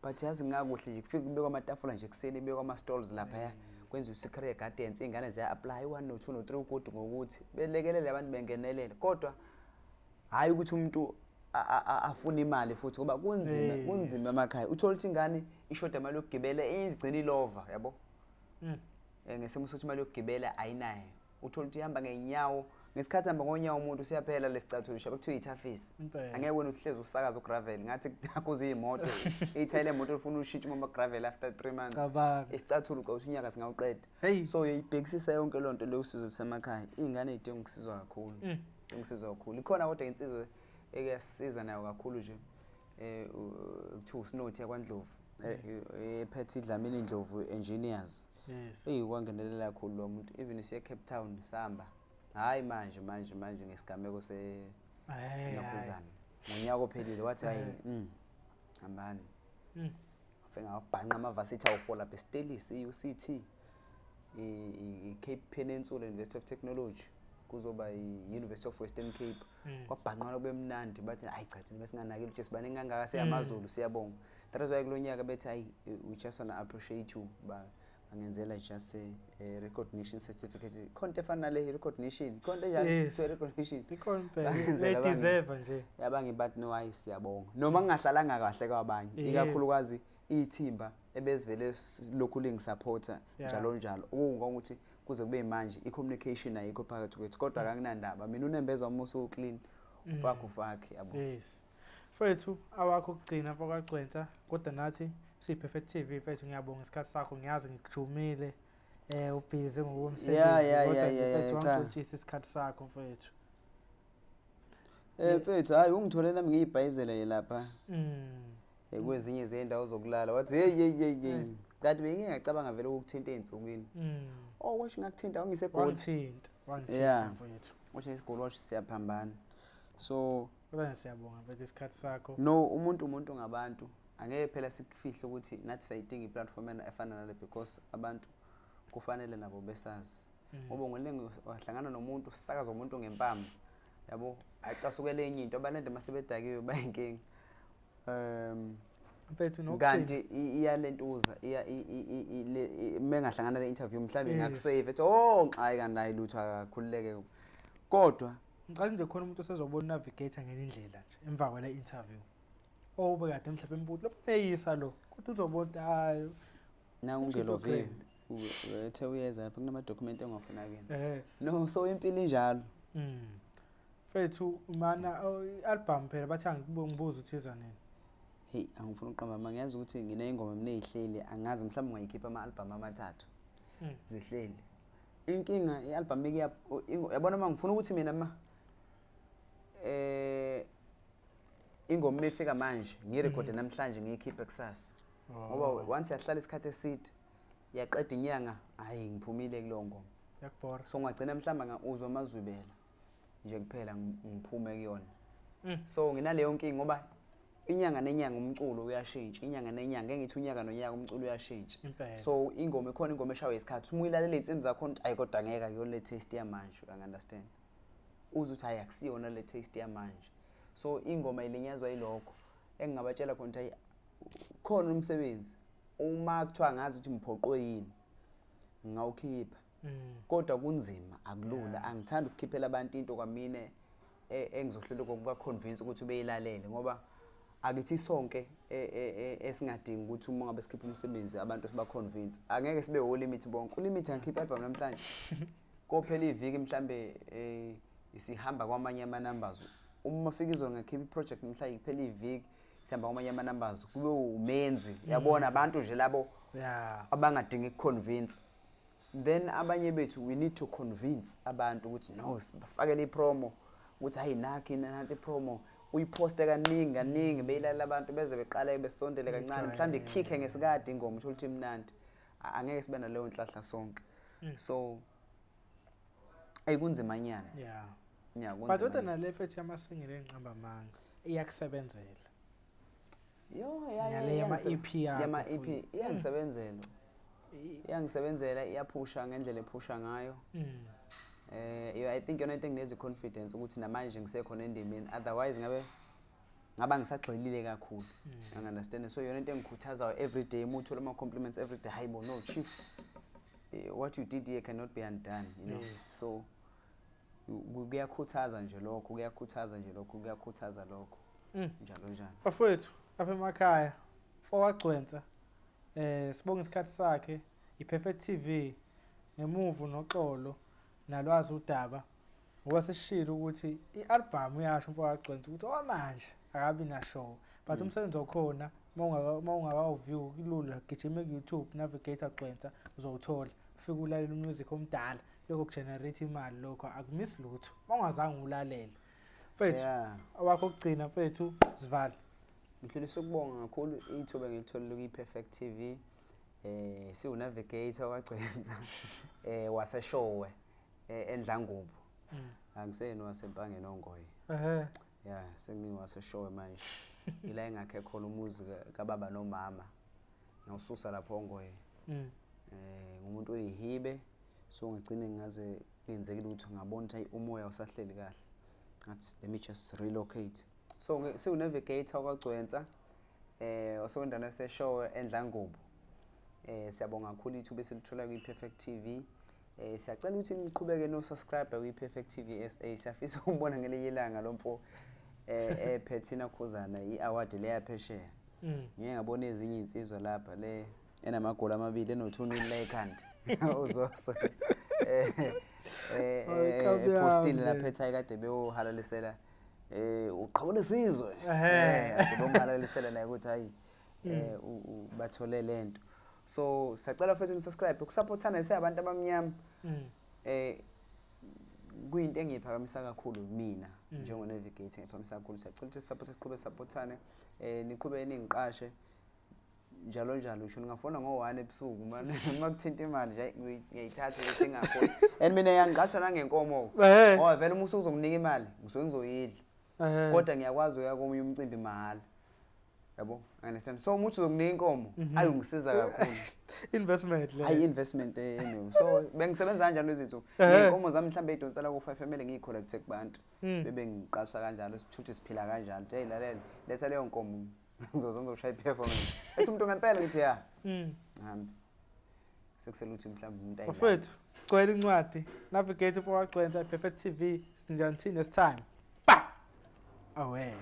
but yazi kungakuhle nje kufike kubekwe amatafula nje ekuseni, kubekwe ama-stalls laphaya, kwenziwe i-career guidance, iy'ngane ziya-apply u-one no-two no-three, ugodu ngokuthi belekelele abantu, bengenelele, kodwa hhayi ukuthi umuntu afune imali futhi, ngoba kunzima, kunzima emakhaya. Uthole ukuthi ingane ishoda imali yokugibela, izigcina ilova, yabo, ngesimo sokuthi imali yokugibela ayinayo. Uthola ukuthi ihamba ngey'nyawo, ngesikhathi hamba ngonyawo umuntu siyaphela lesicathulo shabe kuthiwa ithafisi. Angeke wena uhlezi usakaza ugravel ngathi kuze iy'moto, ithayile lemoto lifuna ushintshe uma gravel after 3 months. Cabanga. Isicathulo xa uthi unyaka singawuqeda. So uyayibhekisisa yonke loo nto leyo, usizo lusemakhaya, iy'ngane y'dinga ukusizwa kakhulu, idinga ukusizwa kakhulu. Ikhona kodwa insizwa eke yasisiza nayo kakhulu nje, kuthiwa uSinothi yakwaNdlovu, ephethe iDlamini Ndlovu Engineers. Eyi, kwangenelela kakhulu lo muntu. Even siye Cape Town sihamba, hhayi manje manje manje ngesigameko Hhayi. senakhuzana ngonyaka ophelile, wathi hayi, hambani. Afike ngawabhanqa amavasithi awu-4 lapha eStellies, i-UCT, i-Cape Peninsula University of Technology, kuzoba i-University of Western Cape. Kwabhanqana kube mnandi, bathi hayi cha, thina besinganakile ukuthi sibaningi kangaka, siyamaZulu, siyabonga. That is why kulo nyaka bethi hayi, we just wanna appreciate you, bangenzela just a recognition certificate, khona into efana nale recognition, khona into enjalo. Kuthiwa recognition. Ikhona impela. Bangenzela. Uyayideserve nje. Yabanye bathi no, hayi, siyabonga, noma ngingahlalanga kahle kwabanye, ikakhulukazi ithimba ebezivele lokhu lingisupporta njalo njalo, okungokuthi kuze kube manje i-communication ayikho phakathi kwethu, kodwa akanginandaba mina, unembeza wami usu-clean, ufakhe ufakhe, yabo. Yes. Mfethu, awakho ukugcina mfokagcwensa, kodwa nathi siyi-Perfect TV mfethu, ngiyabonga isikhathi sakho, ngiyazi ngikujumile. Ubhizi ngokomsebenzi, kodwa nje mfethu cha. wangicontshisa isikhathi sakho mfethu. Mfethu, hayi, ungithole nami ngiyibhayizele lapha kwezinye zezindawo zokulala, wathi hey hey hey hey, kanti bengingacabanga vele ukukuthinta ey'nsukwini. Oh, washo ngakuthinta wangiseGoli. Wangithinta, wangithinta mfethu. Washo isigoli, washo siyaphambana, so Kodwa nje siyabonga mfethu isikhathi sakho. No, umuntu umuntu ngabantu. Angeke phela sikufihle ukuthi nathi sayidinga i-platform efana nale because abantu kufanele nabo besazi. Ngoba ngolinge wahlangana nomuntu usakaza umuntu ngempama. Yabo, acasukele enye into abalende masebedakiwe bayinkinga. Mfethu nokugcina. Kanti iyalentuza iya mengahlangana le interview mhlawumbe ingakusave ethi oh hayi kanti hayi lutho akakhululeke. Kodwa ngicela nje khona umuntu osezobona navigator ngenye indlela nje emva kwale interview. Obe kade mhlawumbe embuthi lo beyisa lo kodwa uzobona hayi nangu Usho into ngeloviwe grand. ethe uyeza lapha kunama document engwafuna kuyena. No, so impilo injalo. Mfethu mana i-album phela bathi angibuze ukuthi iza nini. Hey, angifuni ukuqamba manga, ngiyazi ukuthi ngineyingoma mina ezihleli, angazi mhlawumbe ungayikhipha ama-album amathathu. Zihleli. Inkinga i-album ikiya, yabona uma ngifuna ukuthi mina ma ingoma ifika manje ngiyirekhode namhlanje ngiyikhiphe kusasa. Ngoba once yahlala isikhathi eside yaqeda inyanga, hayi ngiphumile kuleyo ngoma. Yakubhora. So ngagcina mhlawumbe uzwa amazwibela nje kuphela ngiphume kuyona. So nginaleyo nkinga ngoba inyanga nenyanga umculo uyashintsha, inyanga nenyanga, ngeke ngithi unyaka nonyaka umculo uyashintsha. So ingoma ikhona, ingoma eshawe isikhathi, uma uyilalela iy'nsimbi zakhona uthi ayi kodwa ngeke akuyona le taste yamanje, uyangi understand? Uze uthi hayi akusiyona le taste yamanje. So ingoma ilinyazwa yilokho. Engingabatshela khona ukuthi hayi khona umsebenzi, uma kuthiwa ngazi ukuthi ngiphoqwe yini ngawukhipha. Kodwa kunzima, akulula. Angithandi ukukhiphela abantu into kwamina engizohluleka ukuba convince ukuthi beyilalele ngoba akithi sonke esingadingi ukuthi uma ngabe sikhipha umsebenzi abantu siba convince. Angeke sibe wo limit bonke. Ulimit angikhipha album namhlanje. Kophela iviki mhlambe isihamba kwamanye ama numbers. Uma fika izolo ngakhipha iproject mhla iphela iviki sihamba kwamanye ama numbers kube umenzi. Yabona abantu nje labo abangadingi ukuconvince. Then abanye bethu we need to convince abantu ukuthi no sibafakele ipromo ukuthi hayi nakhi nansi ipromo uyiposte kaningi kaningi beyilalela abantu beze beqale besondele kancane mhlawumbe ikhikhe ngesikade ingoma usho ukuthi imnandi. Angeke sibe naleyo nhlahla sonke. So ayikunzima nyana. Yeah, But kunzima kodwa nyana. nale effect yamasingile enqamba amanga iyakusebenzela. Yo, ya, ya, Nale yama EP yakho yama EP futhi. iyangisebenzela. Iyangisebenzela, iyaphusha ngendlela ephusha ngayo. I think yona into enginezi confidence ukuthi namanje ngisekhona endimeni, otherwise ngabe ngaba ngisagxilile kakhulu. You understand? So yona into engikhuthazayo every day, uma uthola ama compliments every day, hayibo no chief, what you did here cannot be undone, you know. So kuyakhuthaza nje lokho, kuyakhuthaza nje lokho, kuyakhuthaza lokho. Njalo njalo. Bafowethu, lapha emakhaya, mfowagcwensa, sibonga isikhathi sakhe, iPerfect TV, ngemuvu noxolo, nalwazi udaba. Ngoba sesishilo ukuthi i-album uyasho mfowagcwensa ukuthi okwamanje akabi na show. But umsebenzi okhona uma ungakawuview kulula, gijima ku-YouTube, Navigator Gcwensa, uzowuthola. Ufike ulalele umusic omdala, lokho kugenerate imali lokho, akumisi lutho. Uma ungazange ulalele. Mfethu, awakho okugcina mfethu, sivale. Ngidlulisa ukubonga kakhulu ithuba engilitholile kwi-Perfect TV. Siwu-Navigator kwaGcwensa, waseShowe, eNdlangubo. Angiseyena waseMpangeni oNgoye. Yeah, sengiwaseShowe manje. Ila engakhe khona umuzi kababa nomama. Ngawususa lapho oNgoye. Ngumuntu oyihibe, so ngigcine ngaze ngenzekile ukuthi ngabona ukuthi hayi umoya usahleli kahle. Ngathi let me just relocate. So siwu-Navigator kwaGcwensa, osewendana seShowe eNdlangubo. Siyabonga kakhulu ithuba esilithola kwi-Perfect TV. Siyacela ukuthi niqhubeke no subscribe kwi-Perfect TV SA. Siyafisa ukubona ngelinye ilanga lo mfo, ephethina Khuzana i-award leya phesheya. Ngike ngabona ezinye insizwa lapha le enamagoli amabili enothunini la ekhanda. Uzoso. Hayi, kabi Epostile yami. lapha ethi kade beyohalalisela, uqhabule sizwe. Kade beyomhalalisela naye ukuthi hayi, bathole lento. So siyacela futhi ni subscribe ukusupportana siyabantu abamnyama. Kuyinto engiyiphakamisa kakhulu mina njengo Navigator, ngiphakamisa kakhulu. Siyacela ukuthi support, siqhube supportane, niqhube ningiqashe njalo njalo. Ngisho ningafona ngo-1 ebusuku uma kuthinta imali nje ngiyayithatha ukuthi ingakhoni. And mina ngiyangiqasha nangenkomo. Ngoba vele uma usuzonginika imali ngisuke ngizoyidla. Kodwa ngiyakwazi ukuya komunye umcimbi mahhala. Yabo, understand? So umuthi uzokunika inkomo, ayi ungisiza kakhulu. Investment le. Ayi investment anyway. So bengisebenza kanjalo izinto. Ney'nkomo zami mhlawumbe ey'donsela ku-5 emele ngiyi-collecte kubantu. Bebe ngiqasha kanjalo, sithuthe siphila kanjalo. Hey lalela, letha leyo nkomo. Ngizoze ngizoshaya i-performance. Ethi umuntu ngempela ngithi ya. Ngihambe. Sekusele ukuthi mhlawumbe umuntu ayilande. Bafethu, gcwele incwadi. Navigate for Gcwensa, Perfect TV. Until next time. Ba. Awe.